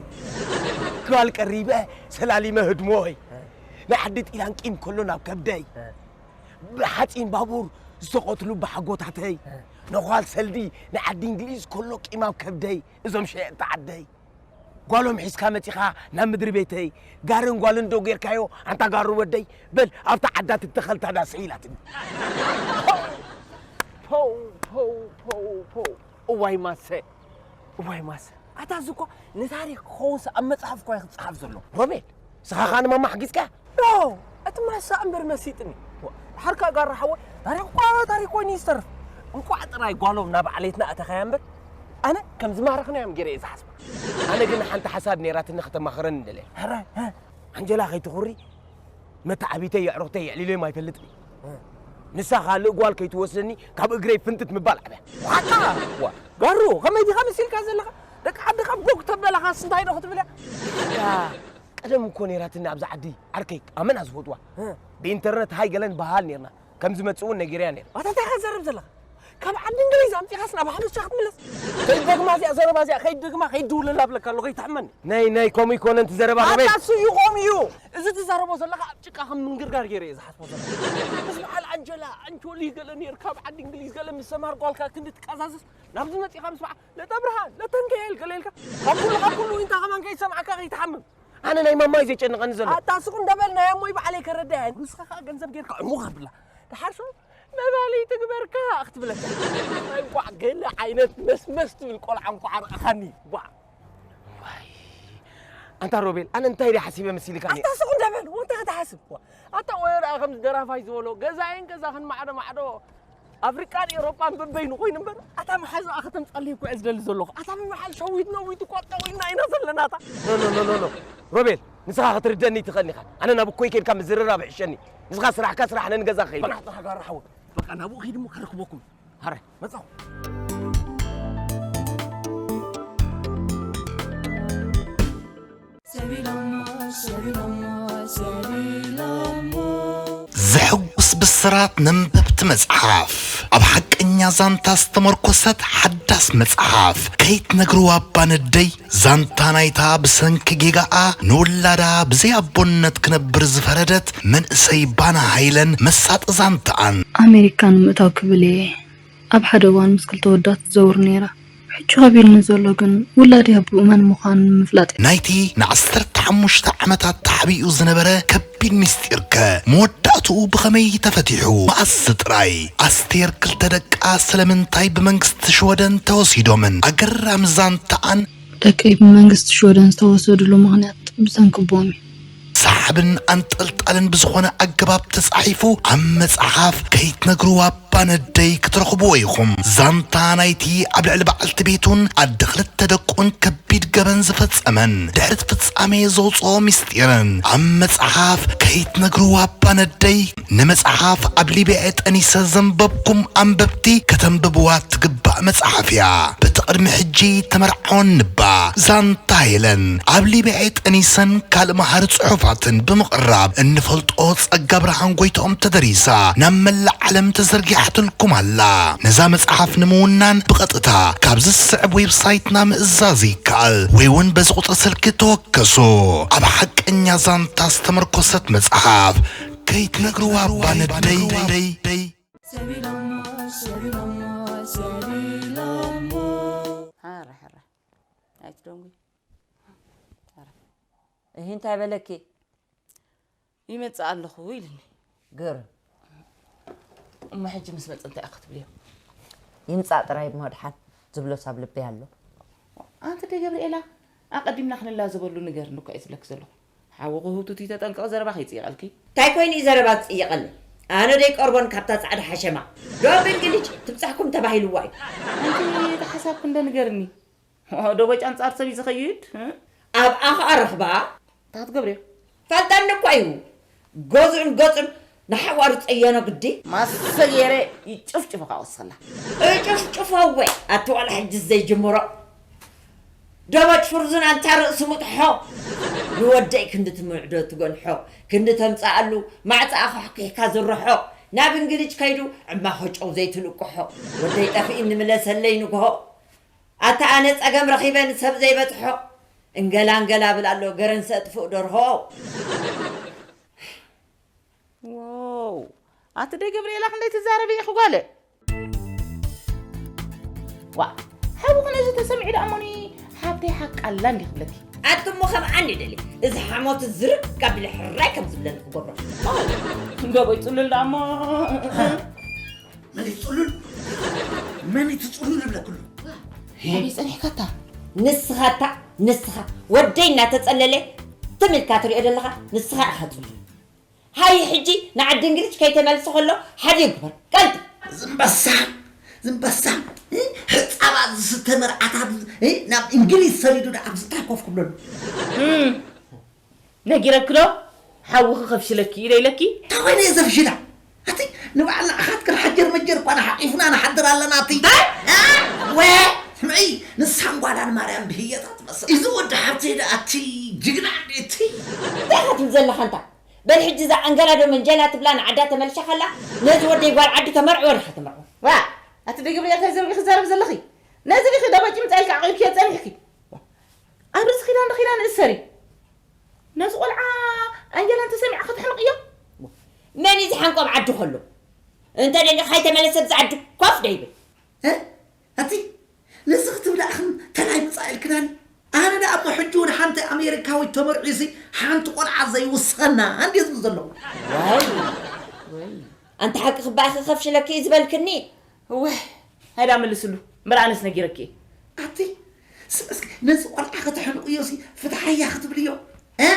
ክባል ቀሪበ ሰላሊመ ህድሞይ። ንዓዲ ጢላን ቂም ከሎ ናብ ከብደይ። ብሓጺን ባቡር ዝተቐትሉ ብሓጎታተይ። ነዃል ሰልዲ ንዓዲ እንግሊዝ ከሎ ቂም ኣብ ከብደይ። እዞም ሸየጥቲ ዓደይ። ጓሎም ሒዝካ መጺኻ ናብ ምድሪ ቤተይ፣ ጋርን ጓልን ዶ ጌርካዮ ኣንታ ጋሩ ወደይ? በል ኣብታ ዓዳ ትተኸል ታዳሰ ኢላትኒ። ፖው፣ ፖው፣ ፖው፣ ፖው። እዋይ ማሰ፣ እዋይ ማሰ። ኣታ እዚ እኮ ንታሪኽ ክኸውንስ ኣብ መጽሓፍ እኮ እዩ ክጽሓፍ ዘሎ። ሮቤል፣ ንስኻ ኸኣ ንማማ ሓጊዝካ? ኖ፣ እቲ ማሳ እምበር መሲጥኒ። ዋ፣ ድሓር ከኣ ጋራ ሓወይ፣ ታሪኽ እኳ ታሪኽ ኮይኑ እዩ ዝተርፍ። እንቋዕ ጥራይ ጓሎም ናብ ዓሌትና ኣተኻያ እምበር፣ ኣነ ከም ዝማረኽናዮም ገይረ እየ ዝሓስባ። ኣነ ግን ሓንቲ ሓሳብ ነይራትኒ ከተማኽረኒ ደልየ። ሕራይ፣ እ? ኣንጀላ ከይትኹሪ፣ መተዓቢተይ የዕሩኽተይ የዕሊለዮም ኣይፈልጥን። እ። ንሳ ካልእ ጓል ከይትወስደኒ ካብ እግረይ ፍንትት ምባል ዓብያ። ዋታ! ዋ። ጋሩ፣ ከመይ ዲኻ መሲልካ ዘለኻ? ደቂ ዓድኻ ቦግ ተበላኻስ እንታይ ዶ ክትብል እያ? ያ፣ ቀደም እኮ ነይራትኒ ኣብዚ ዓዲ ዓርከይ ኣመና ዝፈትዋ። እ። ብኢንተርነት ሃይ ገለን በሃል ነይርና። ከም ዝመጽእ እውን ነጊረያ ነይረ። ኣታ እንታይ ኢኻ ትዘርብ ዘለኻ? ካብ ዓዲ እንግሊዝ ኣምጺኻስ ናብ ሓበሻ ክትምለስ? ከይደግማ እዚኣ ዘረባ እዚኣ፣ ከይደግማ፣ ከይድውለላ እብለካ ኣለኹ፣ ከይትሕመኒ። ናይ፣ ናይ፣ ከምኡ ይኮነን ትዘረባ ሮቤል። ኣታ እሱ እዩ ከምኡ እዩ። እዚ ትዛረቦ ዘለኻ ኣብ ጭቃ ከም ምንግርጋር ገይረ እየ ዝሓስቦ ዘለኹ። ምስ በዓል ኣንጀላ፣ ኣንቾሊ ገለ ነይርካ፣ ኣብ ዓዲ እንግሊዝ ገለ ምስ ሰምሃር ጓልካ ክንዲ ትቃዛዝስ፣ ናብዚ መጺኻ ምስ በዓል ለጠብርሃን፣ ለተንከኤል ገለ ኢልካ፣ ካብ ኩሉ፣ ካብ ኩሉ ዊንታ ከማን ከይሰማዕካ ከይትሓምም። ኣነ ናይ ማማይ ዘጨንቐኒ ዘሎ። ኣታ ስቕ እንደ በል ናይ ኣሞይ ባዕለይ ከረዳ እየ። ንስኻ ከኣ ገንዘብ ጌርካ ዕሙኽ ኣብላ። ደሓር ሸው መባሊ ትግበርካ ክትብለካ። እንታይ እንቋዕ ገለ ዓይነት መስመስ ትብል ቆልዓ እንቋዕ ርኣኻኒ። ጓዕ። ዋይ። ኣንታ ሮቤል፣ ኣነ እንታይ ደይ ሓሲበ መሲልካ ነይረ? ኣታ ስቕ እንደ በል፣ ወንታ ክትሓስብ። ዋ። ኣታ ወዮ ደኣ ከምዚ ደራፋይ ዝበሎ፣ ገዛይን ገዛኽን ማዕዶ ማዕዶ። ኣፍሪቃን ኤውሮጳን በበይኑ ኮይኑ እምበር፣ ኣታ መሓዛኣ ከተምጻለይ እኮ እየ ዝደሊ ዘለኹ። ኣታ ብምሓል ሸዊት ነዊት እኮ ጠዊና ኢና ዘለና ኣታ። ኖ፣ ኖ፣ ኖ፣ ኖ፣ ኖ። ሮቤል፣ ንስኻ ክትርደኒ ትኽእል ኢኻ። ኣነ ናብ እኮይ ከይድካ ምዝርራብ ይሕሸኒ። ንስኻ ስራሕካ ስራሕ፣ ኣነ ንገዛ ክኸይድ። በቃ፣ በቃ፣ ጋራ ሓወይ። በቃ፣ ናብኡ ከይድ እሞ ከረክበኩም። ሃረ፣ መጻኹ። ሰቢሎሞ፣ ሰቢሎሞ፣ ሰቢሎሞ። ዘሐጉስ ብስራት ነንበብቲ መጽሓፍ። ኣብ ሓቀኛ ዛንታ ዝተመርኮሰት ሓዳስ መጽሓፍ። ከይትነግርዋ እባ ነደይ፣ ዛንታ ናይታ ብሰንኪ ጌጋኣ ንውላዳ ብዘይ ኣቦነት ክነብር ዝፈረደት መንእሰይ ባና ሃይለን መሳጢ ዛንታኣን። ኣሜሪካ ንምእታው ክብል እየ ኣብ ሓደ እዋን ምስ ክልተ ወዳት ትዘውር ነይራ። ሕጂ ከቢድኒ ዘሎ ግን ውላደይ ኣቦኡ መን ምዃኑ ንምፍላጥ እዩ። ናይቲ ንዓሰርተ ሓሙሽተ ዓመታት ተሓቢኡ ዝነበረ ከቢድ ቢን ምስጢርከ መወዳእትኡ ብኸመይ ተፈቲሑ? መኣስ ጥራይ? ኣስቴር ክልተ ደቃ ስለምንታይ ብመንግስቲ ሽወደን ተወሲዶምን? ኣገራሚ ዛንታኣን። ደቀይ ብመንግስቲ ሽወደን ዝተወሰድሉ ምኽንያት ብሰንኪ ቦም እዩ። ሰሓብን ኣንጠልጣልን ብዝኾነ ኣገባብ ተጻሒፉ ኣብ መጽሓፍ ከይትነግርዋ ባነደይ ክትረኽብዎ ኢኹም። ዛንታ ናይቲ ኣብ ልዕሊ በዓልቲ ቤቱን ኣደ ክልተ ደቁን ከቢድ ገበን ዝፈጸመን ድሕሪ እቲ ፍጻሜ ዘውጽኦ ምስጢርን ኣብ መጽሓፍ ከይትነግርዋ ባነደይ። ንመጽሓፍ ኣብ ሊብያ ጠኒሰ ዘንበብኩም ኣንበብቲ ከተንብብዋ ትግባእ መጽሓፍ እያ። በቲ ቅድሚ ሕጂ ተመርዓወን ንባ ዛንታ ሄለን ኣብ ሊብያ ጠኒሰን ካልእ መሃሪ ጽሑፋትን ብምቕራብ እንፈልጦ ጸጋ ብርሃን ጎይትኦም ተደሪሳ ናብ መላእ ዓለም ተዘርጊሓትልኩም ኣላ። ነዛ መጽሓፍ ንምውናን ብቐጥታ ካብዚ ዝስዕብ ዌብሳይትና ምእዛዝ ይከኣል ወይ እውን በዚ ቁጽሪ ስልኪ ተወከሱ። ኣብ ሓቀኛ ዛንታ ዝተመርኮሰት መጽሓፍ ከይትነግርዋ ባነደይ። ሰቢሎሞ፣ ሰቢሎሞ፣ ሰቢሎሞ። ሓረ፣ ሓረ። ኣይትደንጉይ። ሓረ። እሂ እንታይ በለኪ? ይመጽእ ኣለኹ ኢልኒ። ግርም። እሞ ሕጂ ምስ መጸ እንታይ ኢኺ ክትብልዮ? ይምጻእ ጥራይ እሞ ድሓን ዝብሎስ ኣብ ልበይ ኣሎ። ኣንቲ ደይ ገብርኤላ፣ ኣቐዲምና ክንላዘበሉ ንገርኒ እኮ እየ ዝብለኪ ዘለኹ። ሓዊ ክህውትት እዩ፣ ተጠንቀቒ፣ ዘረባ ከይጽይቐልኪ። እንታይ ኮይኑ እዩ ዘረባ ዝጽይቐለይ? ኣነ ዶ ይቀርቦን ካብታ ጻዕዳ ሓሸማ? ዶ ኣብ እንግሊጅ ትብጻሕኩም ተባሂልዋ እዩ። ኣንቲ እቲ ሓሳብኪ እንደ ንገርኒ። ዶ በጭ ኣንጻር ሰብ እዩ ዝኸይድ? ኣብ ኣኻ ረኽባ? እንታይ ክትገብርዮ? ፈልጠኒ እኮ እዩ። ገዝኡን ገጹን ንሓዋሩ ጸየኖ ግዲ። ማሰ ገይረ ይጭፍጭፎ ካብ ወስኸላ። እጭፍጭፎ ወይ ኣቲ ዋላ ሕጂ ዘይጅምሮ። ዶ በጭ ፍርዙን ኣንታ ርእሲ ሙጥሖ። ንወደይ ክንዲ ትምዕዶ ትገንሖ፣ ክንዲ ተምጽኣሉ ማዕጻ ኣኻሕኪሕካ ዝርሖ። ናብ እንግሊጅ ከይዱ ዕማኾ ጨው ዘይትልቅሖ። ወደይ ጠፊእኒ ምለሰለይ ንግሆ። ኣታ ኣነ ጸገም ረኺበ ንሰብ ዘይበጽሖ። እንገላ እንገላ ብል ኣሎ ገረንሰ እጥፍእ ደርሆ። ዋው! ኣቲ ደይ ገብርኤላ ክንደይ ትዛረቢ ኢኺ ጓለ? ዋ! ሓውኺ ነዚ ተሰሚዑ ደኣ እሞኒ ሓብተይ ሓቃ ኣላ እንዲ ክብለኪ። ኣቲ እሞ ከምኣ እንዲ ደሊ፣ እዚ ሓሞት ዝርግ ኣቢለ ሕራይ ከም ዝብለኒ ክገብሮ። እንዶ በይ ጽሉል ደኣ እሞ። መን እዩ ጽሉል? መን እዩ እቲ ጽሉል ይብለክሉ? ኣበይ ጸኒሕካታ? ንስኻታ፣ ንስኻ። ወደይ እናተጸለለ ትም ኢልካ ትሪኦ ዘለኻ፣ ንስኻ ኢኻ ጽሉል። ሃይ ሕጂ ንዓዲ እንግሊዝ ከይተመልሰ ከሎ ሓደ ይግበር። ቀልጢ። ዝምበሳ፣ ዝምበሳ፣ እ? ሕጻባት ዝስተ መርዓታት፣ እ? ናብ እንግሊዝ ሰዲዱ ደኣ ኣብዚ እንታይ ኮፍ ክብለሉ? እም፣ ነጊረኪ ዶ? ሓውኺ ከፍሽለኪ ኢለ ኢለኪ? እንታይ ኮይነ እየ ዘፍሽላ? ኣቲ ንባዕልና ኣኻትክን ሓጀር መጀር እኳ ንሓቂፍና ንሓድር ኣለና ኣቲ። እንታይ? እ? ወ፣ ስምዒ፣ ንሳን ጓላን ማርያም ብህየታ ትመስል። እዚ ወዲ ሓብተይ ደኣ ኣቲ ጅግና እንዴ እቲ። እንታይ ኢኻ ትብል ዘለኻ እንታ? በል ሕጂ እዛ ኣንገላዶ መንጀላ ትብላ ንዓዳ ተመልሻ ከላ፣ ነዚ ወደይ ጓል ዓዲ ተመርዕወ ዲኻ ተመርዕወ? ዋ፣ ኣቲ ደይ ገብርኤል እንታይ ዘረባ ኢኺ ትዛረቢ ዘለኺ? ነዚ ዲኺ ደበጭ ምጻኢልኪ ዓቒብክዮ ጸኒሕኪ? ኣብ ርእሲ ኪዳን ዶ ኪዳን እሰሪ? ነዚ ቆልዓ ኣንጀላ እንተሰሚዓ ከተሕንቕዮ? መን እዩ ዝሓንቆ ኣብ ዓዲ ከሎ? እንተ ደሊኻ ኣይተመለሰ ኣብዚ ዓዲ ኮፍ ዶ ይብል? እ? ኣቲ ነዚ ክትብላ እኽን ተላይ ምጻእ ኢልክናኒ። ኣነ ደኣ እሞ ሕጂ እውን ሓንቲ ኣሜሪካዊት ተመርዒሲ ሓንቲ ቆልዓ ዘይውስኸና እንድየ ዝብል ዘለኹ። ዋይ፣ ዋይ። ኣንቲ ሓቂ ክበኣኺ ከፍሽለኪ እዩ ዝበልክኒ። እወ፣ ሃይዳ መልስሉ። እምበር ኣነስ ነጊረኪ እየ። ኣቲ፣ ስ-፣ እስኪ ነዚ ቆልዓ ከተሕንቕዮ ሲ ፍትሓያ ክትብልዮ? እ?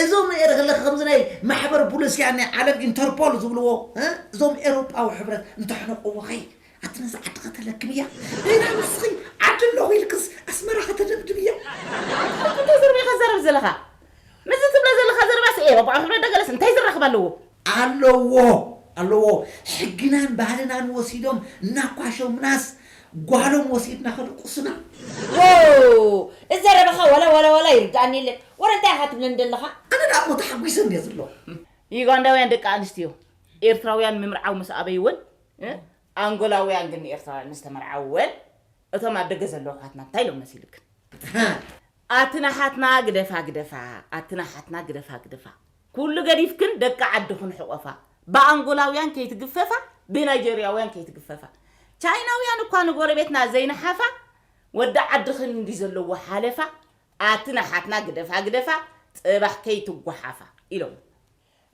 እዞም ኤረ ከለኺ ከምዚ ናይ ማሕበር ፖሊስያን ናይ ዓለም ኢንተርፖል ዝብልዎ፣ እ? እዞም ኤውሮጳዊ ሕብረት እንተሕነቕዎ ኸይ? ኣቲ ነዚ ዓዲ ከተለክምያ? በይና ንስኺ ዓዲ ኣለኹ ኢልክስ ኣስመራ ከተደብድብያ? እንታይ ዘረባ ኢኻ ትዛረብ ዘለኻ? ምስዚ ትብሎ ዘለኻ ዘረባስ ኤውሮጳዊ ሕብረት ዶ ገለስ እንታይ ዝራኸብ ኣለዎ? ኣለዎ፣ ኣለዎ። ሕግናን ባህልናን ወሲዶም እናኳሸሙናስ ጓሎም ወሲድና ከድቁሱና። ዎው! እዚ ዘረባኻ ዋላ፣ ዋላ፣ ዋላ ይርድኣኒ የለን። ወረ እንታይ ኢኻ ትብለኒ ዘለኻ? ኣነ ደኣ እሞ ተሓጒሰ እንድየ ዘለኹ። ዩጋንዳውያን ደቂ ኣንስትዮ ኤርትራውያን ምምርዓው ምስ ኣበይወን፣ እ? ኣንጎላውያን ግን ንኤርትራውያን ምስ ተመርዓውወን፣ እቶም ኣብ ደገ ዘለዉ ኣሕዋትና እንታይ ኢሎም መሲልክን? ኣትና ሓትና ግደፋ ግደፋ፣ ኣትና ሓትና ግደፋ ግደፋ። ኩሉ ገዲፍክን ደቂ ዓድኽን ሕቆፋ። ብኣንጎላውያን ከይትግፈፋ፣ ብናይጀርያውያን ከይትግፈፋ። ቻይናውያን እኳ ንጎረቤትና ዘይነሓፋ፣ ወዲ ዓድኽን እንዲ ዘለዎ ሓለፋ፣ ኣትና ሓትና ግደፋ ግደፋ፣ ጽባሕ ከይትጓሓፋ ኢሎም።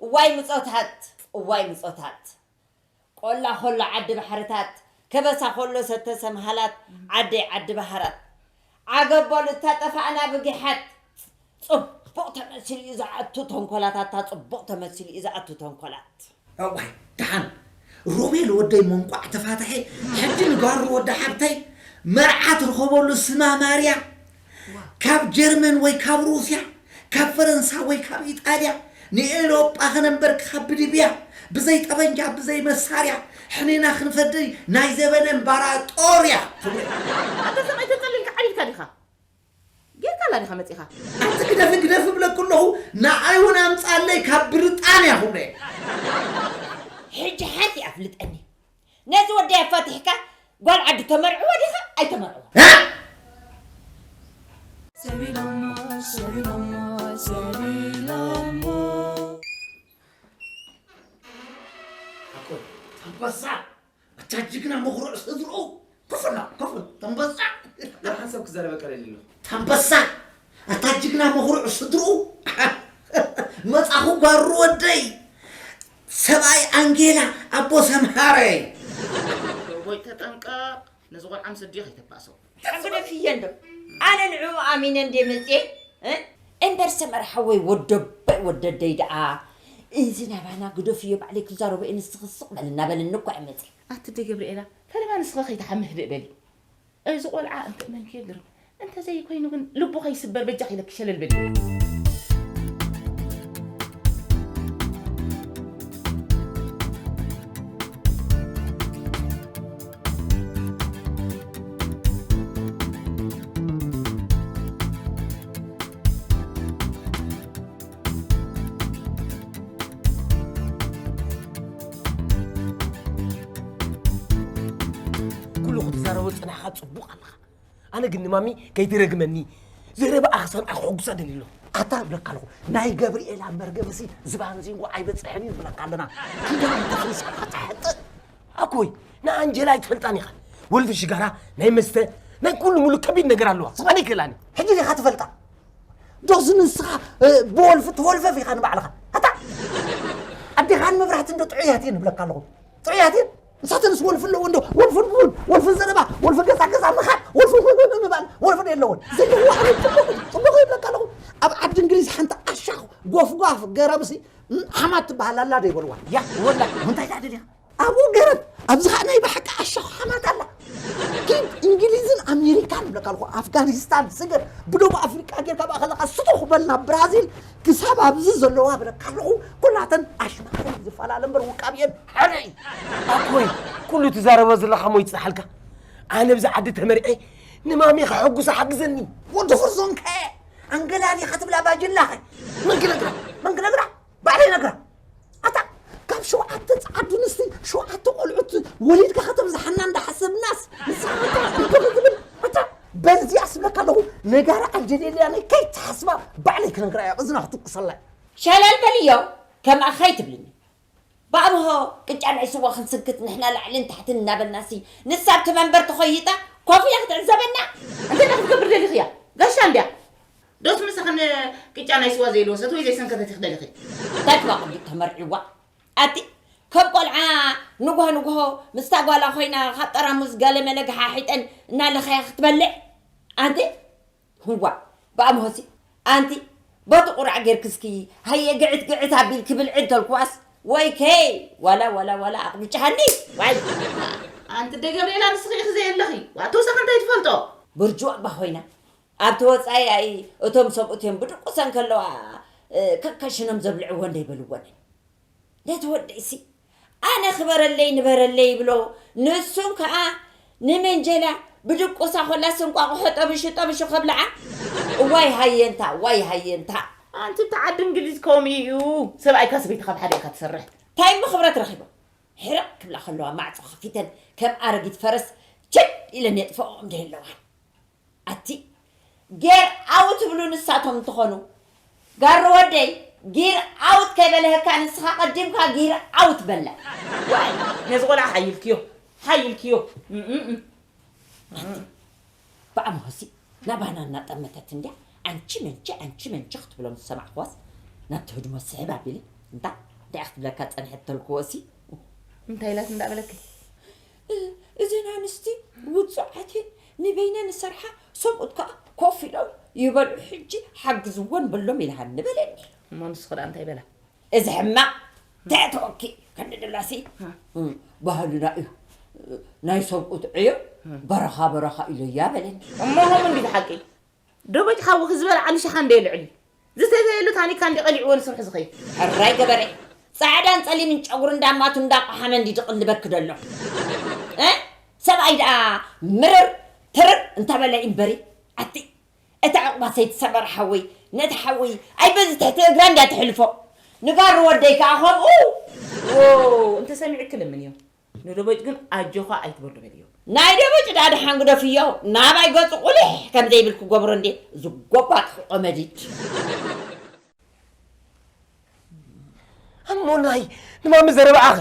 እዋይ ምጾታት፣ እዋይ ምጾታት። ቆላ ኮሎ ዓዲ ባሕርታት፣ ከበሳ ኮሎ ሰተ ሰምሃላት፣ ዓደይ ዓዲ ባሕራት። ዓገብ በሉ እታ ጠፋእና ብጊሓት። ጽቡቕ ተመሲሉ እዩ ዝኣቱ ተንኮላት፣ ኣታ ጽቡቕ ተመሲሉ እዩ ዝኣቱ ተንኮላት። እዋይ፣ ደሓን ሮቤል ወደይ መንቋዕ ተፋታሒ፣ ሕጂ ንጋሩ ወዲ ሓብተይ መርዓ ትርኸበሉ ስማ ማርያ፣ ካብ ጀርመን ወይ ካብ ሩስያ፣ ካብ ፈረንሳ ወይ ካብ ኢጣልያ፣ ንኤውሮጳ ክነንበር ካብ ብድብያ፣ ብዘይ ጠበንጃ፣ ብዘይ መሳርያ፣ ሕኔና ክንፈዲ ናይ ዘበነ እምባራጦርያ። ኣታ ሰብኣይ ተጸሊልካ ዓቢድካ ዲኻ? ጌርካ ኣላ ዲኻ መጺኻ? ኣቲ ግደፊ፣ ግደፊ እብለኪ ኣለኹ፣ ንዓይ እውን ኣምጻለይ ካብ ብሪጣንያ ክብሎ እየ። ሕጂ ሓንቲ ኣፍልጠኒ። ነዚ ወደይ ኣፋቲሕካ ጓል ዓዲ ተመርዕዎ ዲኻ ኣይተመርዕዎ? እ? ሰቢሎሞ፣ ሰቢሎሞ፣ ሰቢሎሞ። ሓቆይ፣ ኣንበሳ፣ ኣታ ጅግና መኹርዕ ስድርኡ። ኮፍ በል፣ ኮፍ በል፣ ተንበሳ። ገለ ሓንሳብ ክዛረበካ ደልየ ኣለኹ። ተንበሳ፣ ኣታ ጅግና መኹርዕ ስድርኡ። መጻኹ ጓሩ ወደይ። ሰብኣይ ኣንጌላ፣ ኣቦ ሰምሃረይ። ዶቦይ ተጠንቀቕ፣ ነዚ ቆልዓ ምስ ኣዲኡ ከይተባእሶ። ሕጉደፍየ እንዶ። ኣነ ንዕኡ ኣሚነ እንደ መጽየ፣ እ? እምበርሰ መርሓወይ ወደበይ ወደደይ ደኣ። እዚ ናባና ግደፍዮ ባዕለይ ክዛረቦ እየ፣ ንስኺ ስቕ በሊ እናበለኒ እኮ እየ መጽየ። ኣቲ ኣደ ገብርኤላ፣ ፈለማ ንስኺ ከይትሓሚ ህድእ በሊ። እዚ ቆልዓ እንተ መን ከየግርም፣ እንተ ዘይኮይኑ ግን ልቡ ከይስበር በጃኺ ኢለኪ ሸለል በሊ። ኩሉ ክትዛረቦ ጽናሕካ ጽቡቕ ኣለኻ። ኣነ ግን ንማሚ ከይትረግመኒ፣ ዘረባኣ ክሰምዓ ክሕጉሳ ደልየ ኣለኹ። ኣታ እብለካ ኣለኹ፣ ናይ ገብርኤላ መርገምሲ ዝባን ዚንጎ ኣይበጽሕን እዩ ንብለካ ኣለና። ኪዳን እንተፍሪስካ ትሕጥእ። ኣኮይ፣ ንኣንጀላ ኣይትፈልጣን ኢኻ። ወልፊ ሽጋራ፣ ናይ መስተ፣ ናይ ኩሉ ሙሉ ከቢድ ነገር ኣለዋ። ኣነ ይክእላኒ። ሕጂ ዲኻ ትፈልጣ? ዶስ ንስኻ፣ እ፣ ብወልፊ ትወልፈፍ ኢኻ ንባዕልኻ። ኣታ፣ ኣዴኻን መብራህቲ እንዶ ጥዑያት እየን እብለካ ኣለኹ። ጥዑያት እየን። ንሳተንስ ወልፊ ኣለዎ እንዶ፣ ወልፍን ቡን፣ ወልፍን ዘረባ፣ ወልፊ ገዛ ገዛ ምኻድ፣ ወልፊ ምባል፣ ወልፊ ዶ የለዎን? ዘለዎ ኣነ ጽቡቕ፣ ጽቡቕ ይብለካ ኣለኹ። ኣብ ዓዲ እንግሊዝ ሓንቲ ኣሻኽ ጎፍጓፍ ገረብሲ፣ ም፣ ሓማት ትበሃል ኣላ ዶ ይበልዋ? ያ፣ ወላ፣ እንታይ ደኣ ደሊኻ? ኣብኡ ገረብ፣ ኣብዚ ኸኣ ናይ ብሓቂ ኣሻኽ ሓማት ኣላ። ኪድ እንግሊዝን ኣሜሪካን እብለካ ኣለኹ፣ ኣፍጋኒስታን፣ ስገር፣ ብደቡብ ኣፍሪቃ ጌርካ ብኣ ከለኻ ስቱኽ በልና ብራዚል፣ ክሳብ ኣብዚ ዘለዋ እብለካ ኣለኹ፣ ኩላተን ኣሽማዕን ዝፈላለ እምበር ውቃብ እየን ሓደ እዩ። ኣኮይ፣ ኩሉ ትዛረቦ ዘለኻ ሞ ይጽናሓልካ? ኣነ ኣብዚ ዓዲ ተመሪዐ ንማሚ ከሐጉሳ ሓግዘኒ። ወዲ ኹርዞንከ፣ ኣንገላሊኻ ትብላ ባጅላኸ። መን ክነግራ? መን ክነግራ? ባዕለይ ነግራ። ኣታ፣ ካብ ሸውዓተ ጸዓዱ ኣንስቲ ሸውዓተ ቆልዑት ወሊድካ ከተብዝሓና እንዳሓሰብናስ፣ ንስኻ ኣታ፣ እንተ ክትብል፣ ኣታ፣ በዚኣስ እብለካ ኣለኹ፣ ነጋሪ ኣልጀሌልያ ናይ ከይትሓስባ ባዕለይ ክነግራ እየ፣ እዝና ክትኩሰላ እየ። ሸለል በልዮ፣ ከምኣ ከይትብልኒ። ብኣምሆ ቅጫ ናይ ስዋ ክንስንክት ንሕና ላዕልን ታሕትን እናበልናሲ፣ ንሳ ኣብቲ መንበር ተኾይጣ ኮፍ ኢላ ክትዕዘበና? እንታይ ደኣ ክትገብር ደሊኽያ? ጋሻ እንድያ። ዶስ ምሳኽን ቅጫ ናይ ስዋ ዘይልወሰት ወይ ዘይሰንከተት ኢኺ ደሊኺ? እንታይ ክባ ቅዱእ ተመርዒዋ? ኣቲ ከም ቆልዓ ንግሆ ንግሆ ምስታ ጓላ ኮይና ካብ ጠራሙዝ ገለመለ ገሓሒጠን እናለኸያ ክትበልዕ? ኣንቲ ህዋ ብኣምሆሲ ኣንቲ በቲ ቁራዕ ጌርክስኪ ሃየ ግዕት ግዕት ኣቢልኪ ብልዒ እንተልክዋስ ወይከይ ዋላ ዋላ ዋላ ኣቕብጭሃኒ ዋይ። ኣንቲ ኣደ ገብርኤላ ንስኺ ኢኺ ዘየለኺ ዋላ ተወሳኺ እንታይ ትፈልጦ? ብርጅዋ እባ ኮይና ኣብቲ ወጻኢ ኣይ እቶም ሰብኡት እዮም ብድቁሰን ከለዋ፣ እ፣ ከከሽኖም ዘብልዕወን ደይበልወንን። ነቲ ወደይሲ ኣነ ክበረለይ ንበረለይ ይብሎ፣ ንሱን ከኣ ንመንጀላ ብድቁሳ ኮላስ እንቋቑሖ ጠብሹ ጠብሹ ከብልዓ። እዋይ ሃየንታ፣ እዋይ ሃየንታ። ኣንቲ እታ ዓዲ እንግሊዝ ከምኡ እዩ። ሰብኣይካ ሰበይትኻ ብሓደ ኢኻ ትሰርሕ። እንታይ እሞ ክብረት ረኺቦም? ሕርቕ ክብላ ከለዋ ማዕጾ ከፊተን ከም ኣረጊት ፈረስ ችድ ኢለን የጥፍኦም ዶ ኣለዋ? ኣቲ ጌር ኣውት ትብሉ ንሳቶም እንትኾኑ፣ ጋሪ ወደይ ጊር ኣውት ከይበለህካ ንስኻ ቀዲምካ ጊር ኣውት በለ። ዋይ፣ ነዚ ቆልዓ ሓይልክዮ፣ ሓይልክዮ። እም፣ እም፣ እም። ብኣምሆሲ ናባና እናጠመተት እንድያ፣ ኣንቺ መንቺ፣ ኣንቺ መንቺ ክትብሎ ምስ ሰማዕክዋስ፣ ናብቲ ህድሞ ስሕብ ኣቢለ፣ እንታ እንታይ ክትብለካ ጸንሐት ተልክዎ ሲ እንታይ ኢላት እንዳበለኪ እዘን ኣንስቲ ውጹዓት እየን ንበይነን ዝሰርሓ ሰብኡት ከዓ ኮፍ ኢሎም ይበልዑ ሕጂ ሓግዝወን በሎም ኢልሃኒ በለኒ እሞ ንስኺ ደኣ እንታይ በላ እዚ ሕማቕ ትሕትወኪ ክንዲ ድላሲ ባህልና እዩ ናይ ሰብኡት ዕዮ በረኻ በረኻ ኢለያ በለኒ እሞ ሆም እንዲ ሓቂ ደቦጭ ሓዊ ክዝበል ዓሊ ሸሓ እንደ ልዕሊ ዝተዘየሉ ታኒካ እንዲ ቀሊዕዎ ንስርሑ ዝኸይድ ሕራይ ገበረ ጻዕዳን ጸሊምን ጨጉሪ እንዳማቱ እንዳቆሓመ እንዲ ድቕልበክ ደሎ እ ሰብኣይ ደኣ ምርር ትርር እንተበለ እምበሪ ኣቲ እታ ዕቑባ ሰይትሰበር ሓወይ ነቲ ሓወይ ኣይ በዚ ትሕቲ እግራ እንድያ ትሕልፎ ንጋሩ ወደይ ከኣ ከምኡ እንተ ሰሚዕኪ ለምንዮ ንደቦጭ ግን ኣጆኻ ኣይትበሉ በልዮ ናይ ደቦጭ ደኣ ደሓን ግደፍዮ ናባይ ገጹ ቁሊሕ ከም ዘይብል ክገብሮ እንዴ ዝጎባጥ ሕቆ መዲድ ኣሞናይ ንማሚ ዘረባኣኸ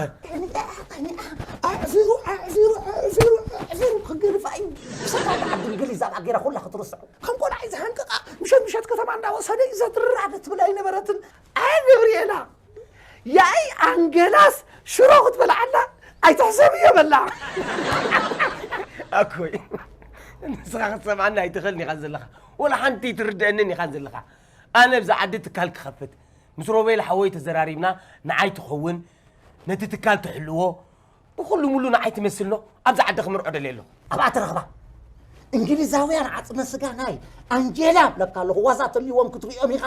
ኣዕፊሩ ኣዕፊሩ ኣዕፊሩ ኣዕፊሩ ክገርፋ እዩ ብሰታ ዓዲ እንግሊዝ ኣብኣ ገይራ ኩላ ክትርስዖ ከም ቆልዓ እዩ ዝሃንቅቓ ምሸት ምሸት ከተማ እንዳወሰደ እዩ ዘድርራ ክትብል ኣይነበረትን ኣየ ገብርኤላ ያይ ኣንገላስ ሽሮ ክትበልዓላ ኣይትሕሰብዮ በላ ኣኮይ ንስኻ ክትሰምዓኒ ኣይትኽእልን ኢኻ ዘለኻ ወላ ሓንቲ ኣይትርድአንን ኢኻ ዘለኻ ኣነ ኣብዚ ዓዲ ትካል ክኸፍት ምስ ሮቤል ሓወይ ተዘራሪብና ንዓይ ትኸውን ነቲ ትካል ትሕልዎ ብኹሉ ሙሉ ንዓይ ትመስልኖ ኣብዚ ዓዲ ክምርዖ ደልየ ኣለኹ ኣብኣ ትረኽባ እንግሊዛውያን ዓፅመ ስጋ ናይ ኣንጀላ ብለካ ኣለኹ ዋዛ ተልዎም ክትሪኦም ኢኻ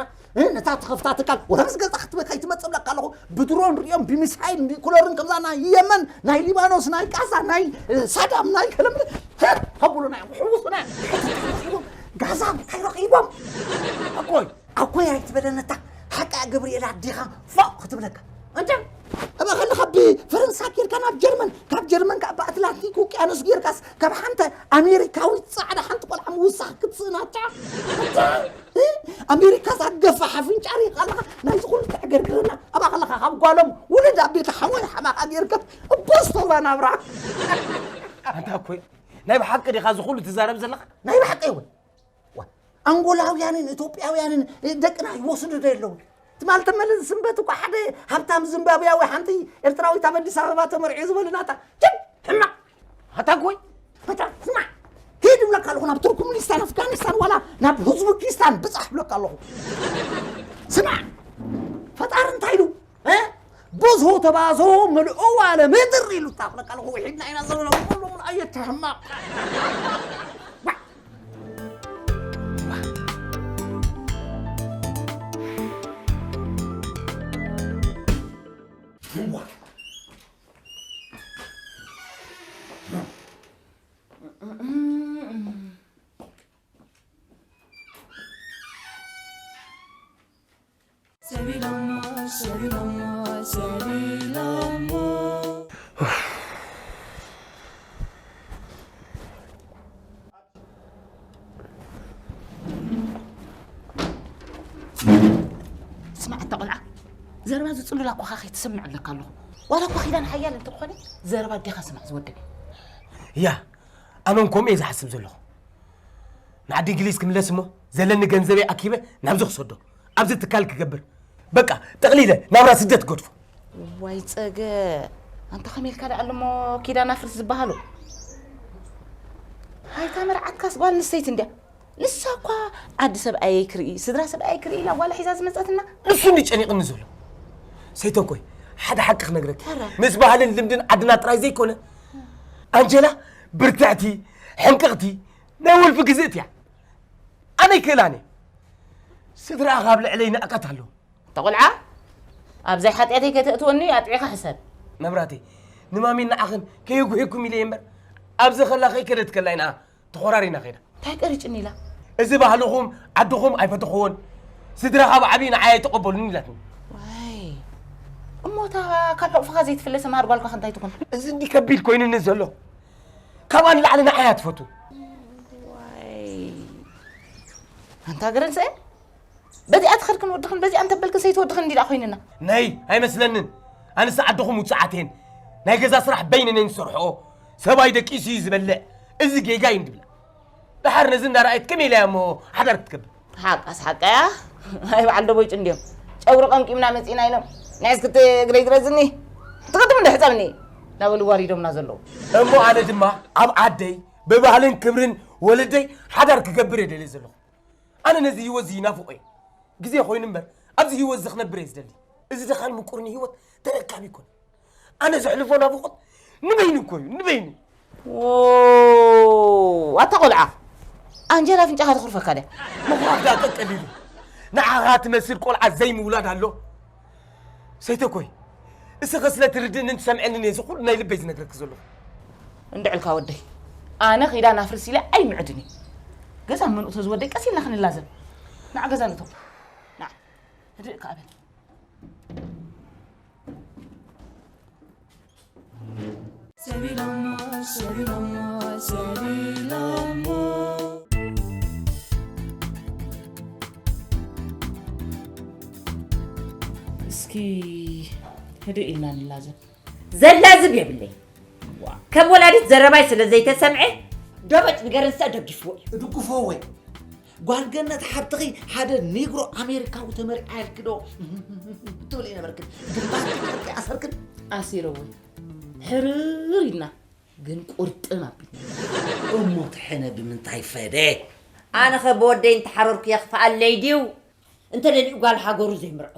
ነታ ትኸፍታ ትካል ወላ ምስ ገዛ ክትበካ ይትመፅእ ብለካ ኣለኹ ብድሮን ሪኦም ብሚሳይል ኒኩለርን ከምዛ ናይ የመን ናይ ሊባኖስ ናይ ቃዛ ናይ ሳዳም ናይ ከለምለ ከብሉና እዮም ክሕውሱና እዮም ጋዛ እንታይ ረኺቦም ኣኮይ ኣኮይ ኣይትበለነታ ሓቃ ገብርኤል ኣዴኻ ፎቕ ክትብለካ እንተ እባ ከለኻ ብፈረንሳ ጌርካ ናብ ጀርመን ካብ ጀርመን ካብ ብኣትላንቲክ ውቅያኖስ ጌርካስ ካብ ሓንቲ ኣሜሪካዊት ፃዕዳ ሓንቲ ቆልዓ ምውሳኽ ክትስእናታ ኣሜሪካ ዛገፋ ሓፍንጫ ሪኻ ኣለኻ ናይዚ ኩሉ ተዕገርግርና ኣብኣ ከለኻ ካብ ጓሎም ውልድ ኣቤት ሓሞይ ሓማኻ ጌርካ እቦ ዝተውራ ናብራ ኣንታ ኮይ ናይ ብሓቂ ዲኻ እዚ ኩሉ ትዛረብ ዘለኻ ናይ ብሓቂ እውን ኣንጎላውያንን ኢትዮጵያውያንን ደቅና ይወስዱ ዶ የለውን ትማል ተመለስ ዝስንበት እኳ ሓደ ሃብታም ዝምባብያዊ ሓንቲ ኤርትራዊት ኣብ ኣዲስ ኣበባ ተመርዒ ዝበሉናታ ጅብ ሕማቕ ኣታ ጎይ ኣታ ስማዕ ሂድ እብለካ ኣለኹ ናብ ቱርክምኒስታን ኣፍጋኒስታን ዋላ ናብ ህዝቡኪስታን ብፃሕ እብለካ ኣለኹ ስማዕ ፈጣሪ እንታይ ኢሉ ብዙ ተባዞ ምልኦ ዋለ ምድር ኢሉ ታኽለካ ኣለኹ ውሒድና ኢና ዘለና ኩሎም ኣየተ ሕማቕ ስማዕ ኣታ ቆልዓ ዘረባ ዝፅሉል ኣኳኻ ከይትሰምዕ ኣለካ ኣለኹ ዋላ እኳ ኪዳን ሓያል እንተኾነ ዘረባ ኣዴኻ ስማዕ ዝወደይ እያ ኣነን ከምኡ እየ ዝሓስብ ዘለኹ ንዓዲ እንግሊዝ ክምለስ እሞ ዘለኒ ገንዘበይ ኣኪበ ናብዚ ክሰዶ ኣብዚ ትካል ክገብር በቃ ጠቕሊለ ናብራ ስደት ክገድፎ ዋይ ፀገ ኣንታ ከመይ ኢልካ ደኣ ኣለሞ ኪዳን ኣፍርስ ዝበሃሉ ሃይታ መርዓትካስ ጓል ንስተይቲ እንድያ ንሳ እኳ ዓዲ ሰብኣየይ ክርኢ ስድራ ሰብኣየይ ክርኢ ኢላ ጓላ ሒዛ ዝመፀትና ንሱ እንዲ ጨኒቕኒ ዘሎ ሰይተንኮይ ሓደ ሓቂ ክነግረኪ ምስ ባህልን ልምድን ዓድና ጥራይ ዘይኮነ ኣንጀላ ብርትዕቲ ሕንቅቕቲ ናይ ወልፊ ግዝእት እያ ኣነ ይክእላኒ ስድራ ካብ ልዕለይ ንዕቀት ኣሎ ተቆልዓ ኣብዛይ ሓጢኣተይ ከተእትወኒ ኣጥዒኻ ሕሰብ መብራተይ ንማሜን ንዓኽን ከየጉሄኩም ኢለ እየ እምበር ኣብዚ ከላ ከይከደት ከላ ኢና ተኾራሪና ኸይዳ እንታይ ቀሪጭኒ ኢላ እዚ ባህልኹም ዓድኹም ኣይፈተኽዎን ስድራ ካብ ዓብዪ ንዓይ ኣይተቐበሉን ኢላትኒ ዋይ እሞ እታ ካብ ሕቑፍኻ ዘይትፍለ ሰምሃር ጓልካ እንታይ ትኹን እዚ እንዲ ከቢድ ኮይኑኒ ዘሎ ካብኣ ንላዕሊ ንዓይ እያ ትፈቱ ዋይ ኣንታ ገረንሰ በዚኣ ትኸድክን ወድኽን በዚኣ እንተበልክን ሰይትወድኽን እንዲ ደኣ ኮይንና ናይ ኣይመስለንን ኣንስ ዓድኹም ውፅዓት እየን ናይ ገዛ ስራሕ በይነን እየን ዝሰርሕኦ ሰብኣይ ደቂሱ እዩ ዝበልዕ እዚ ጌጋ እዩ እንድብላ ደሓር ነዚ እንዳረኣየት ከመይ ኢላ እያ እሞ ሓዳር ክትገብር ሓቃስ ሓቃ እያ ናይ በዓል ደቦጭ እንድዮም ጨጉሪ ቀምቂምና መፂና ኢሎም ንዕስክቲ እግረይ ግረዝኒ፣ ትቕድም እንደ ሕፀብኒ እናበሉ ዋሪዶምና ዘለዉ። እሞ ኣነ ድማ ኣብ ዓደይ ብባህልን ክብርን ወለደይ ሓዳር ክገብር እየ ደልየ ዘለኹ። ኣነ ነዚ ህይወት እዚ ይናፍቆ እየ። ግዜ ኮይኑ እምበር ኣብዚ ህይወት እዚ ክነብር እየ ዝደሊ። እዚ ድኻን ምቁርን ህይወት ተረካቢ ይኮነ። ኣነ ዘሕልፎ ናፍቆት ንበይኑ እኮ እዩ፣ ንበይኑ። ዎ፣ ኣታ ቆልዓ፣ ኣንጀላ ኣፍንጫኻ ተኹርፈካ ድያ? ምኹራፍ ደኣ ቀቀሊሉ። ንዓኻ ትመስል ቆልዓ ዘይምውላድ ኣሎ? ሰይተኮይ፣ እስኺ ስለ ትርድእንን ትሰምዐንን እየ እዚ ኩሉ ናይ ልበይ ዝነግረኪ ዘለኹ። እንድዕልካ ወደይ፣ ኣነ ኺዳ ናፍርስ ኢለ ኣይምዕድን እየ። ገዛ መንኡ ተዝወደይ ቀስ ኢልና ክንላዘብ። ንዓ ገዛ ንእቶ። ንዓ፣ ህድእ ከኣ በል። ሰቢሎሞ፣ ሰቢሎሞ፣ ሰቢሎሞ። እስኪ ህድእ ኢልና ንላዘብ። ዘላዝብ የብለይ። ዋ። ከም ወላዲት ዘረባይ ስለ ዘይተሰምዐ፣ ዶበጭ ንገረንሳ ደግፍዎ እዩ። እድግፎ ወይ? ጓል ገነት ሓብትኺ ሓደ ኔግሮ ኣሜሪካዊ ተመሪዓ ኢልኪ ዶ ትብሊ ነበርክን? ግንባርኪ ጨርቂ ኣሰርክን? ኣሲረዎ። ሕርር ኢልና፣ ግን ቁርጥም ኣቢልና። እሞ እቲ ሕነ ብምንታይ ፈደ? ኣነኸ ብወደይ እንተሓረርኩ የኽፍኣለይ ድዩ? እንተደሊኡ ጓል ሃገሩ ዘይምርዖ።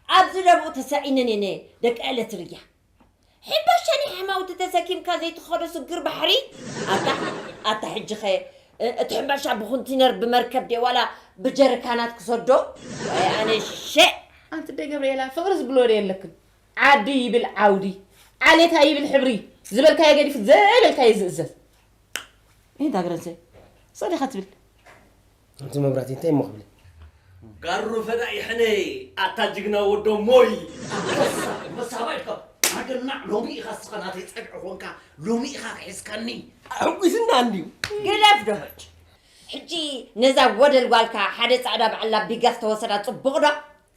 ኣብዚ ደብኡ ተሳኢነን እየ ነየ ደቂ ኤለትርያ። ሕምባሻ ናይ ሓማውቲ ተሰኪምካ ዘይትኸዶ ስግር ባሕሪ? ኣታ፣ ኣታ ሕጂኸ፣ እ-፣ እቲ ሕምባሻ ብኮንቲነር ብመርከብ ድየ ዋላ ብጀሪካናት ክሰዶ? ወይ ኣነ ሸእ! ኣንቲ ኣደ ገብርኤላ፣ ፍቕሪ ዝብሎ ዶ የለክን? ዓዲ ይብል ዓውዲ፣ ዓሌታ ይብል ሕብሪ፣ ዝበልካዮ ገዲፉ ዘይበልካዮ ዝእዘዝ። እንታይ ግረንሰ? ጸሊኻ ትብል? ኣንቲ መብራህቲ እንታይ እሞ ክብል? ጋሩ ፈዳኢ ሕነ፣ ኣታ ጅግና ወዶ ሞይ። ኣንበሳ፣ ኣንበሳ ኣባይ ኢልካ፣ ኣገናዕ፣ ሎሚ ኢኻ እስኻ ናተይ ጸግዒ ኾንካ፣ ሎሚ ኢኻ ክሒዝካኒ። ኣሕጒስና እንድዩ። ግለፍ ዶ ሕጂ። ሕጂ ነዛ ወደል ጓልካ ሓደ ጻዕዳ በዓል ላቢጋ ዝተወሰዳ ጽቡቕ ዶ?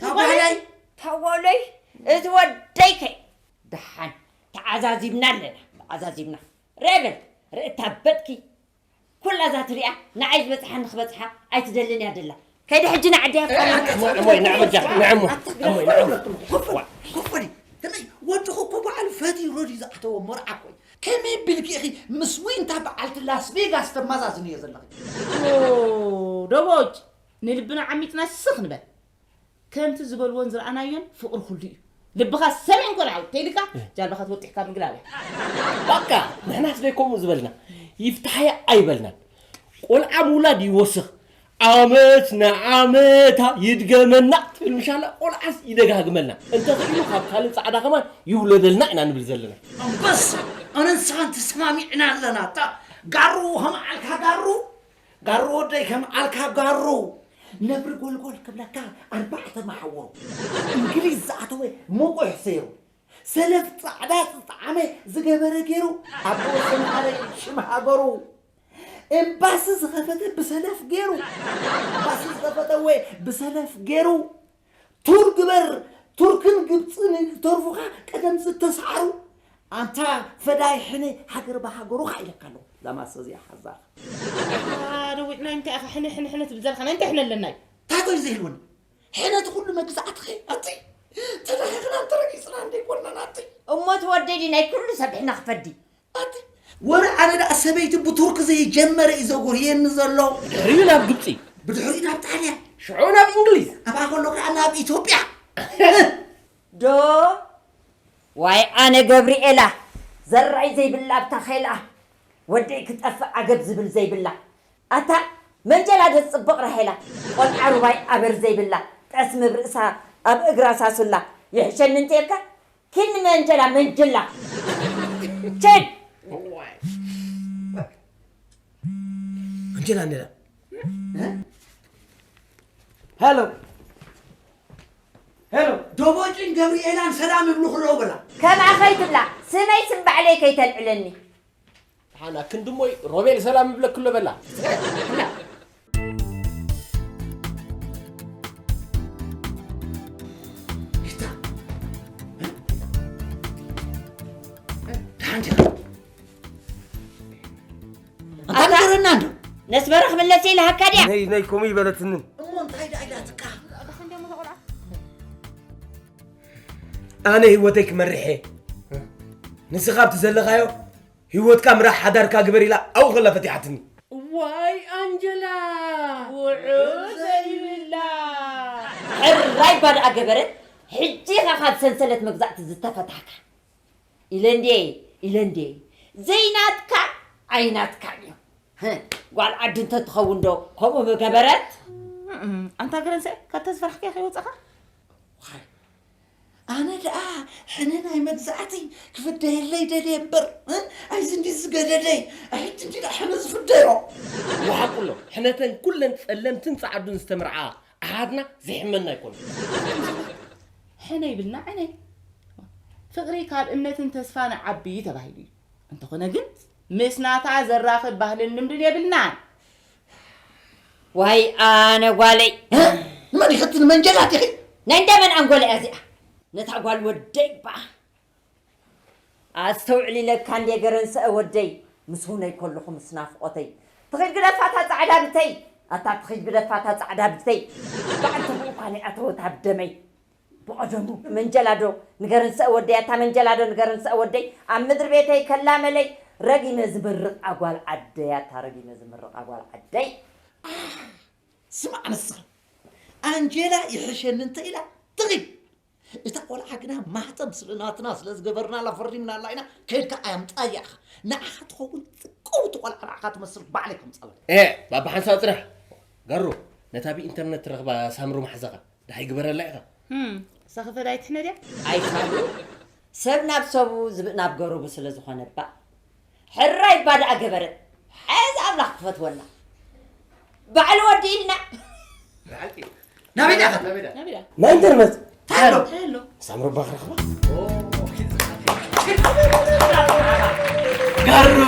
ታጓለይ። ታጓለይ፣ እቲ ወደይ ከ? ደሓን፣ ተዓዛዚብና ኣለና፣ ተዓዛዚብና። ሬበል፣ ርእታ በጥኪ። ኩላ እዛ ትሪኣ ንዓይ ዝበፅሓኒ ክበፅሓ ኣይትደልን እያ ደላ። ከይዲ ሕጂ ንዓዲ እያ ትኾን። እሞ፣ እሞ፣ ንዕሞ ጃ፣ ንዕሞ፣ እሞ፣ ንዕሞ። ኮፍ በል፣ ኮፍ በል። ከመይ ወድኹ እኮ በዓል ፈትዩ ረድዩ ዝኣተዎ መርዓ እኮ እዩ። ከመይ ቢልኪ ኢኺ ምስ ዊንታ በዓልቲ ላስ ቬጋስ ተመዛዝንዮ ዘለኺ? ኦ፣ ደቦጭ፣ ንልብና ዓሚፅና ስኽ ንበል። ከምቲ ዝበልዎን ዝረኣናዮን ፍቕሪ ኩሉ እዩ። ልብኻ ሰሚዕን ኮነ ዓው ተይልካ እ። ጃልባኻ ትወጢሕካ ምግላብ እያ። በቃ፣ ንሕናስ ደይ ከምኡ ዝበልና። ይፍታሕያ ኣይበልናን። ቆልዓ ምውላድ ይወስኽ። ዓመት ንዓመታ ይድገመና ትብል ምሻላ፣ ቆልዓስ ይደጋግመልና። እንተኽኢሉ ካብ ካልእ ጻዕዳ ከማን ይውለደልና ኢና ንብል ዘለና። ኣንበሳ፣ ኣነ ንስኻን ተሰማሚዕና ኣለና። እታ ጋሩ ከም ዓልካ ጋሩ፣ ጋሩ ወደይ ከም ዓልካ ጋሩ። ነብሪ ጎልጎል ክብለካ ኣርባዕተ መሓውሩ። እንግሊዝ ዝኣተወ መቑሕ ሰይሩ። ሰለፍ ጻዕዳ ዝጠዓመ ዝገበረ ገይሩ። ኣቦ ሰምሃረ ሽም ሃገሩ። ኤምባሲ ዝኸፈተ ብሰለፍ ገይሩ። ኤምባሲ ዝኸፈተ ወ ብሰለፍ ገይሩ። ቱር ግበር፣ ቱርክን ግብጽን ተርፉኻ ቀደም ዝተስዓሩ። ኣንታ ፈዳይ ሕነ ሃገር ብሃገሩ ኢለካ ኣለኹ። እዛ ማሰ እዚኣ ሓዛ። ኣታ ደዊት ናይ እንታይ ኢኻ ሕነ፣ ሕነ፣ ሕነ ትብል ዘለኻ? ናይ እንታይ ሕነ ኣለና እዩ? እንታይ ኮይኑ ዘይህልወኒ? ሕነ እቲ ኩሉ መግዛእትኸ? ኣቲ ተዳኺኽና እንተረጊጽና እንደ ይኮንናን ኣቲ። እሞ ትወደዲ ናይ ኩሉ ሰብ ሕነ ክፈዲ። ኣቲ ወረ ኣነ ደኣ ሰበይቲ ብቱርክ ዘይጀመረ እዩ ዘጉህየኒ ዘሎ። ብድሕሪኡ ናብ ግብጺ። ብድሕሪኡ ናብ ጣልያን። ሽዑ ናብ እንግሊዝ። ኣብኣ ከሎ ከኣ ናብ ኢትዮጵያ። ዶ ዋይ ኣነ ገብርኤላ ዘራይ ዘይብላ ኣብታ ኸይላ ወደይ ክጠፍእ ዓገብ ዝብል ዘይብላ ኣታ መንጀላ ደጽብቕ ራሄላ ቆልዓ ሩባይ ኣበር ዘይብላ ጠስሚ ኣብ ርእሳ ኣብ እግራ ሳሱላ ይሕሸኒ እንተ ኢልካ ኪን መንጀላ መንጀላ ቸድ መንጀላ እንዴላ ሄሎ ሄሎ፣ ዶቦጭን ገብርኤላን ሰላም ይብሉኽ ኣለዉ በላ። ከምኣ ከይትብላ፣ ስመይ ስም ባዕለይ ከይተልዕለኒ። ሓና ክንድሞይ ሮቤል ሰላም ይብለኪ ኣሎ በላ። ኣታ ንገረና እንዶ። ነስመራ ክምለስ ኢልሃካ ድያ? ነይ ነይ ከምኡ ይበለትንን። እሞ እንታይ ደኣ ኢላትካ? ደሓን ድያ እሞ እታ ቆልዓ? ኣነ ህይወተይ ክመርሕ እየ። ንስኻ ኣብቲ ዘለኻዮ ህይወትካ ምራሕ ሓዳርካ ግበር ኢላ ኣብኡ ከላ ፈቲሓትኒ። ዋይ ኣንጀላ ውዑ ዘይብላ ሕራይ ባድኣ ገበረት። ሕጂ ኢኻ ካብ ሰንሰለት መግዛእቲ ዝተፈታሕካ። ኢለ እንድየ ኢለ እንድየ ዘይናትካ ኣይናትካን እዩ። ጓል ዓዲ እንተትኸውን ዶ ከምኡ ምገበረት? ኣንታ ገረንሰ ካብ ተዝፈራሕከ ከይወፃኻ። ኣነ ደኣ ሕነ ናይ መግዛእቲ ክፍደየለይ ደልየ እምበር ኣይዚ እንዲ ዝገደደይ ኣይቲ እንዲ ደኣ ሕነ ዝፍደዮ። ወሓቁሎ ሕነተን ኩለን ጸለምትን ጸዓዱን ዝተመርዓ ኣሓትና ዝሕመና ኣይኮነ። ሕነ ይብልና ዕነ ፍቕሪ ካብ እምነትን ተስፋን ዓቢ ተባሂሉ እዩ። እንተኾነ ግን ምስ ናታ ዘራኽብ ባህልን ልምድን የብልናን። ዋይ ኣነ ጓለይ ንመን ይኸትኒ መንጀላት ኢኺ ናይ እንዳመን ኣንጎላ እያ እዚኣ ነታ ጓል ወደይ በኣ ኣስተውዕል ኢለካ እንዴ ገረንሰአ ወደይ ምስ ሁነይ ከለኹ ምስ ናፍቆተይ ትኺድ ግደፋታ ጻዕዳ ብተይ ኣታ ትኺድ ግደፋታ ጻዕዳ ብተይ በዓልቲ ብኡ እኳ ናይ ኣተወታ ብደመይ ብቐደሙ መንጀላዶ ንገረንሰአ ወደይ ኣታ መንጀላዶ ንገረንሰአ ወደይ ኣብ ምድሪ ቤተይ ከላመለይ ረጊመ ዝምርቕ ኣጓል ዓደይ ኣታ ረጊመ ዝምርቕ ኣጓል ዓደይ ስማዕ ንስኻ ኣንጀላ ይሕሸኒ እንተ ኢላ ትኺድ እታ ቆልዓ ግና ማህፀም ስለ ናትና ስለ ዝገበርናላ ፈሪምናላ ኢና ከይድካ ኣያምፃያ ኢኻ ንዓኻ ትኸውን ፅቅውቲ ቆልዓ ንዓኻ ትመስል ባዕለይ ከምፃሉ ኤ ባባ ሓንሳብ ፅራሕ ገሩ ነታ ብኢንተርነት ትረኽባ ሳምሩ ማሕዛኻ ደሓይ ግበረላ ኢኻ እሳ ኸፈዳይት ሕነ ድያ ኣይፋሉ ሰብ ናብ ሰቡ ዝብእ ናብ ገረቡ ስለ ዝኾነ እባ ሕራይ እባ ደኣ ገበረት ሓዚ ኣምላኽ ክፈትወና ባዕሉ ወዲእልና ናበይ ዲኻ ናብዳ ናይ ኢንተርነት ታሎ ታሎ ሳምሩ እባ ክረኽባ ገሩ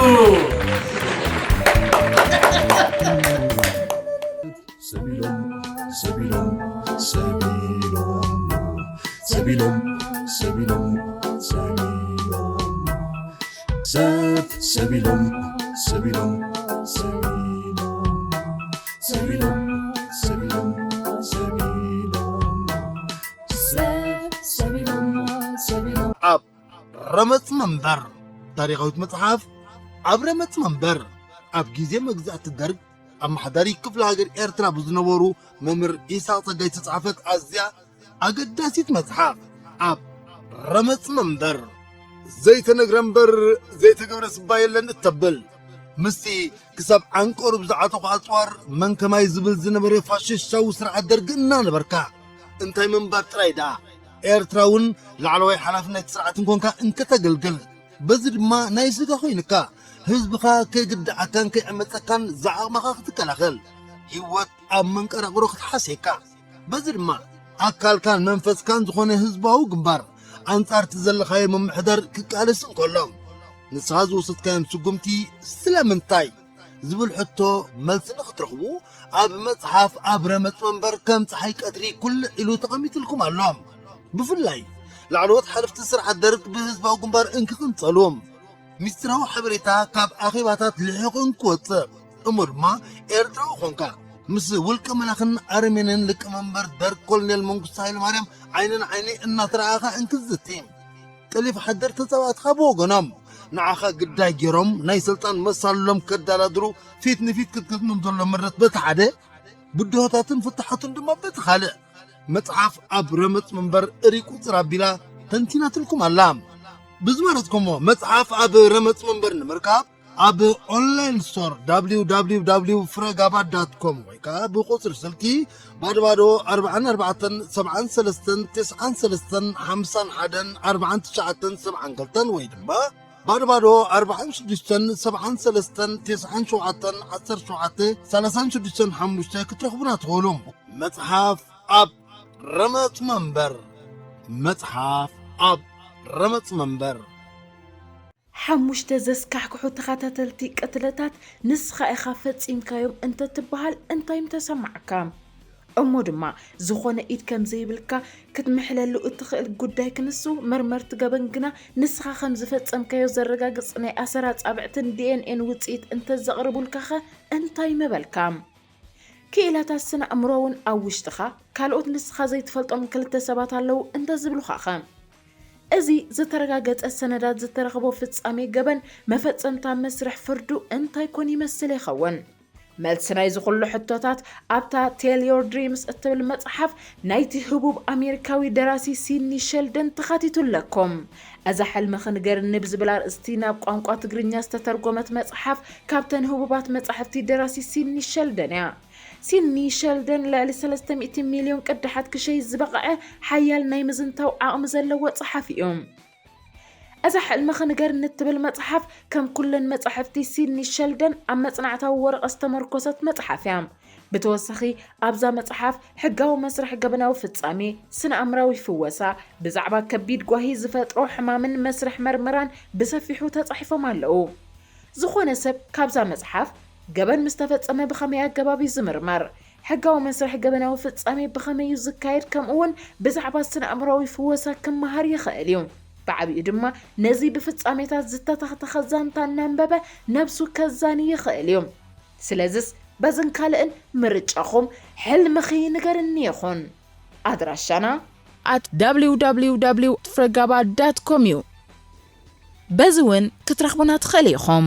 ሰቢሎም ሰቢሎም ሰቢሎም ሰቢሎም ሰቢሎም ሰቢሎም ሰቢሎም ሰብ ሰቢሎም ሰቢሎም ሰቢሎም ሰቢሎም ሰቢሎም ሰቢሎም ሰብ ሰቢሎም ሰቢሎም ኣብ ረመጽ መንበር ታሪኻዊት መጽሓፍ ኣብ ረመጽ መንበር ኣብ ግዜ መግዛእቲ ደርግ ኣመሓዳሪ ክፍለ ሃገር ኤርትራ ብዝነበሩ መምህር ኢሳቕ ጸጋይ ዝተጻሕፈት ኣዝያ ኣገዳሲት መጽሓፍ ኣብ ረመጽ መንበር ዘይተነግረ እምበር ዘይተገብረ ስባ የለን እተብል ምስቲ ክሳብ ዓንቀሩ ብዝዓጠቑ ኣጽዋር መን ከማይ ዝብል ዝነበረ ፋሽስታዊ ስርዓት ደርጊ እናነበርካ እንታይ ምንባር ጥራይ ደኣ ኤርትራ እውን ላዕለዋይ ሓላፍነት ስርዓት እንኮንካ እንከተገልግል በዚ ድማ ናይ ስጋ ኮይንካ ህዝብኻ ከይግድዓካን ከይዕመፀካን ዝዓቕምኻ ክትከላኸል ህይወት ኣብ መንቀራቕሮ ክትሓስየካ በዚ ድማ ኣካልካን መንፈስካን ዝኾነ ህዝባዊ ግንባር ኣንጻር እቲ ዘለኻዮ ምምሕዳር ክቃለስ እንከሎ ንስኻ ዝወሰድካዮም ስጉምቲ ስለምንታይ ዝብል ሕቶ መልሲ ንኽትረኽቡ ኣብ መጽሓፍ ኣብ ረመጽ መንበር ከም ጸሓይ ቀትሪ ኩልዕ ኢሉ ተቐሚጥልኩም ኣሎ። ብፍላይ ላዕለዎት ሓለፍቲ ስርዓት ደርግ ብህዝባዊ ግንባር እንክቕንጸሉ ሚስጥራዊ ሓበሬታ ካብ ኣኼባታት ልሒቑ እንክወጽእ እሞ ድማ ኤርትራዊ ኾንካ ምስ ውልቀ መላኽን ኣረሜንን ሊቀመንበር ደርግ ኮሎኔል መንግስቱ ሃይለማርያም ዓይኒ ንዓይኒ እናተረኣኻ እንክዝቲ ቀሊፍ ሓደር ተጻባእትኻ ብወገኖም ንዓኻ ግዳይ ገይሮም ናይ ስልጣን መሳልሎም ከዳላድሩ ፊት ንፊት ክትገጥሞም ዘሎ ምረት በቲ ሓደ ብድሆታትን ፍታሓቱን ድማ በቲ ካልእ መጽሓፍ ኣብ ረመጽ መንበር እሪ ቁጽር ኣቢላ ተንቲናትልኩም ኣላ። ብዝመረጽኩሞ መጽሓፍ ኣብ ረመጽ መንበር ንምርካብ ኣብ ኦንላይን ስቶር www ፍረጋባ ዳት ኮም ወይ ከዓ ብቁጽሪ ስልኪ ባዶ ባዶ ኣርባዓን ኣርባዕተን ሰብዓን ሰለስተን ተስዓን ሰለስተን ሓምሳን ሓደን ኣርባዓን ትሽዓተን ሰብዓን ክልተን ወይ ድማ ባዶ ባዶ ኣርባዓን ሽዱሽተን ሰብዓን ሰለስተን ተስዓን ሸውዓተን ዓሰርተ ሸውዓተ ሰላሳን ሽዱሽተን ሓሙሽተ ክትረኽቡና ትኽእሉ። መጽሓፍ ኣብ ረመጽ መንበር መጽሓፍ ኣብ ረመጽ መንበር ሓሙሽተ ዘስካሕክሑ ተኸታተልቲ ቅትለታት ንስኻ ኢኻ ፈጺምካዮም እንተትበሃል እንታይ ምተሰማዕካ? እሞ ድማ ዝኾነ ኢድ ከም ዘይብልካ ክትምሕለሉ እትኽእል ጉዳይ ክንሱ መርመርቲ ገበን ግና ንስኻ ከም ዝፈጸምካዮ ዘረጋግጽ ናይ ኣሰር ኣጻብዕትን ዲ ኤን ኤን ውጽኢት እንተዘቕርቡልካኸ እንታይ ምበልካ? ክኢላታት ስነ ኣእምሮ እውን ኣብ ውሽጥኻ ካልኦት ንስኻ ዘይትፈልጦም ክልተ ሰባት ኣለዉ እንተዝብሉኻኸ? እዚ ዝተረጋገጸ ሰነዳት ዝተረኽቦ ፍጻሜ ገበን መፈጸምታ መስርሕ ፍርዱ እንታይ ኮን ይመስል ይኸውን? መልሲ ናይዚ ኩሉ ሕቶታት ኣብታ Tell Your Dreams እትብል መጽሓፍ ናይቲ ህቡብ ኣሜሪካዊ ደራሲ ሲድኒ ሸልደን ተኻቲቱ ኣለኩም። እዛ ሕልምኺ ንገርኒ ብዝብል ኣርእስቲ ናብ ቋንቋ ትግርኛ ዝተተርጎመት መጽሓፍ ካብተን ህቡባት መጻሕፍቲ ደራሲ ሲድኒ ሸልደን እያ። ሲድኒ ሸልደን ልዕሊ ሰለስተ ሚእቲ ሚልዮን ቅዳሓት ክሸይ ዝበቕዐ ሓያል ናይ ምዝንታው ዓቕሚ ዘለዎ ጸሓፊ እዩ። እዛ ሕልምኺ ንገርኒ እትብል መጽሓፍ ከም ኩለን መጻሕፍቲ ሲድኒ ሸልደን ኣብ መጽናዕታዊ ወረቐት ዝተመርኮሰት መጽሓፍ እያ። ብተወሳኺ ኣብዛ መጽሓፍ ሕጋዊ መስርሕ ገበናዊ ፍጻሜ፣ ስነ ኣምራዊ ፍወሳ፣ ብዛዕባ ከቢድ ጓሂ ዝፈጥሮ ሕማምን መስርሕ መርመራን ብሰፊሑ ተጻሒፎም ኣለዉ። ዝኾነ ሰብ ካብዛ መጽሓፍ ገበን ምስ ተፈጸመ ብኸመይ ኣገባብ እዩ ዝምርመር? ሕጋዊ መስርሕ ገበናዊ ፍጻሜ ብኸመይ እዩ ዝካየድ? ከምኡ እውን ብዛዕባ ስነ ኣእምራዊ ፍወሳ ክመሃር ይኽእል እዩ። ብዓቢኡ ድማ ነዚ ብፍጻሜታት ዝተተኽተኸ ዛንታ እናንበበ ነብሱ ከዛኒ ይኽእል እዩ። ስለዝስ በዝን ካልእን ምርጫኹም ሕልምኺ ንገርኒ ይኹን። ኣድራሻና at www ፍረጋባ ዳት ኮም እዩ። በዚ እውን ክትረኽቡና ትኽእል ኢኹም።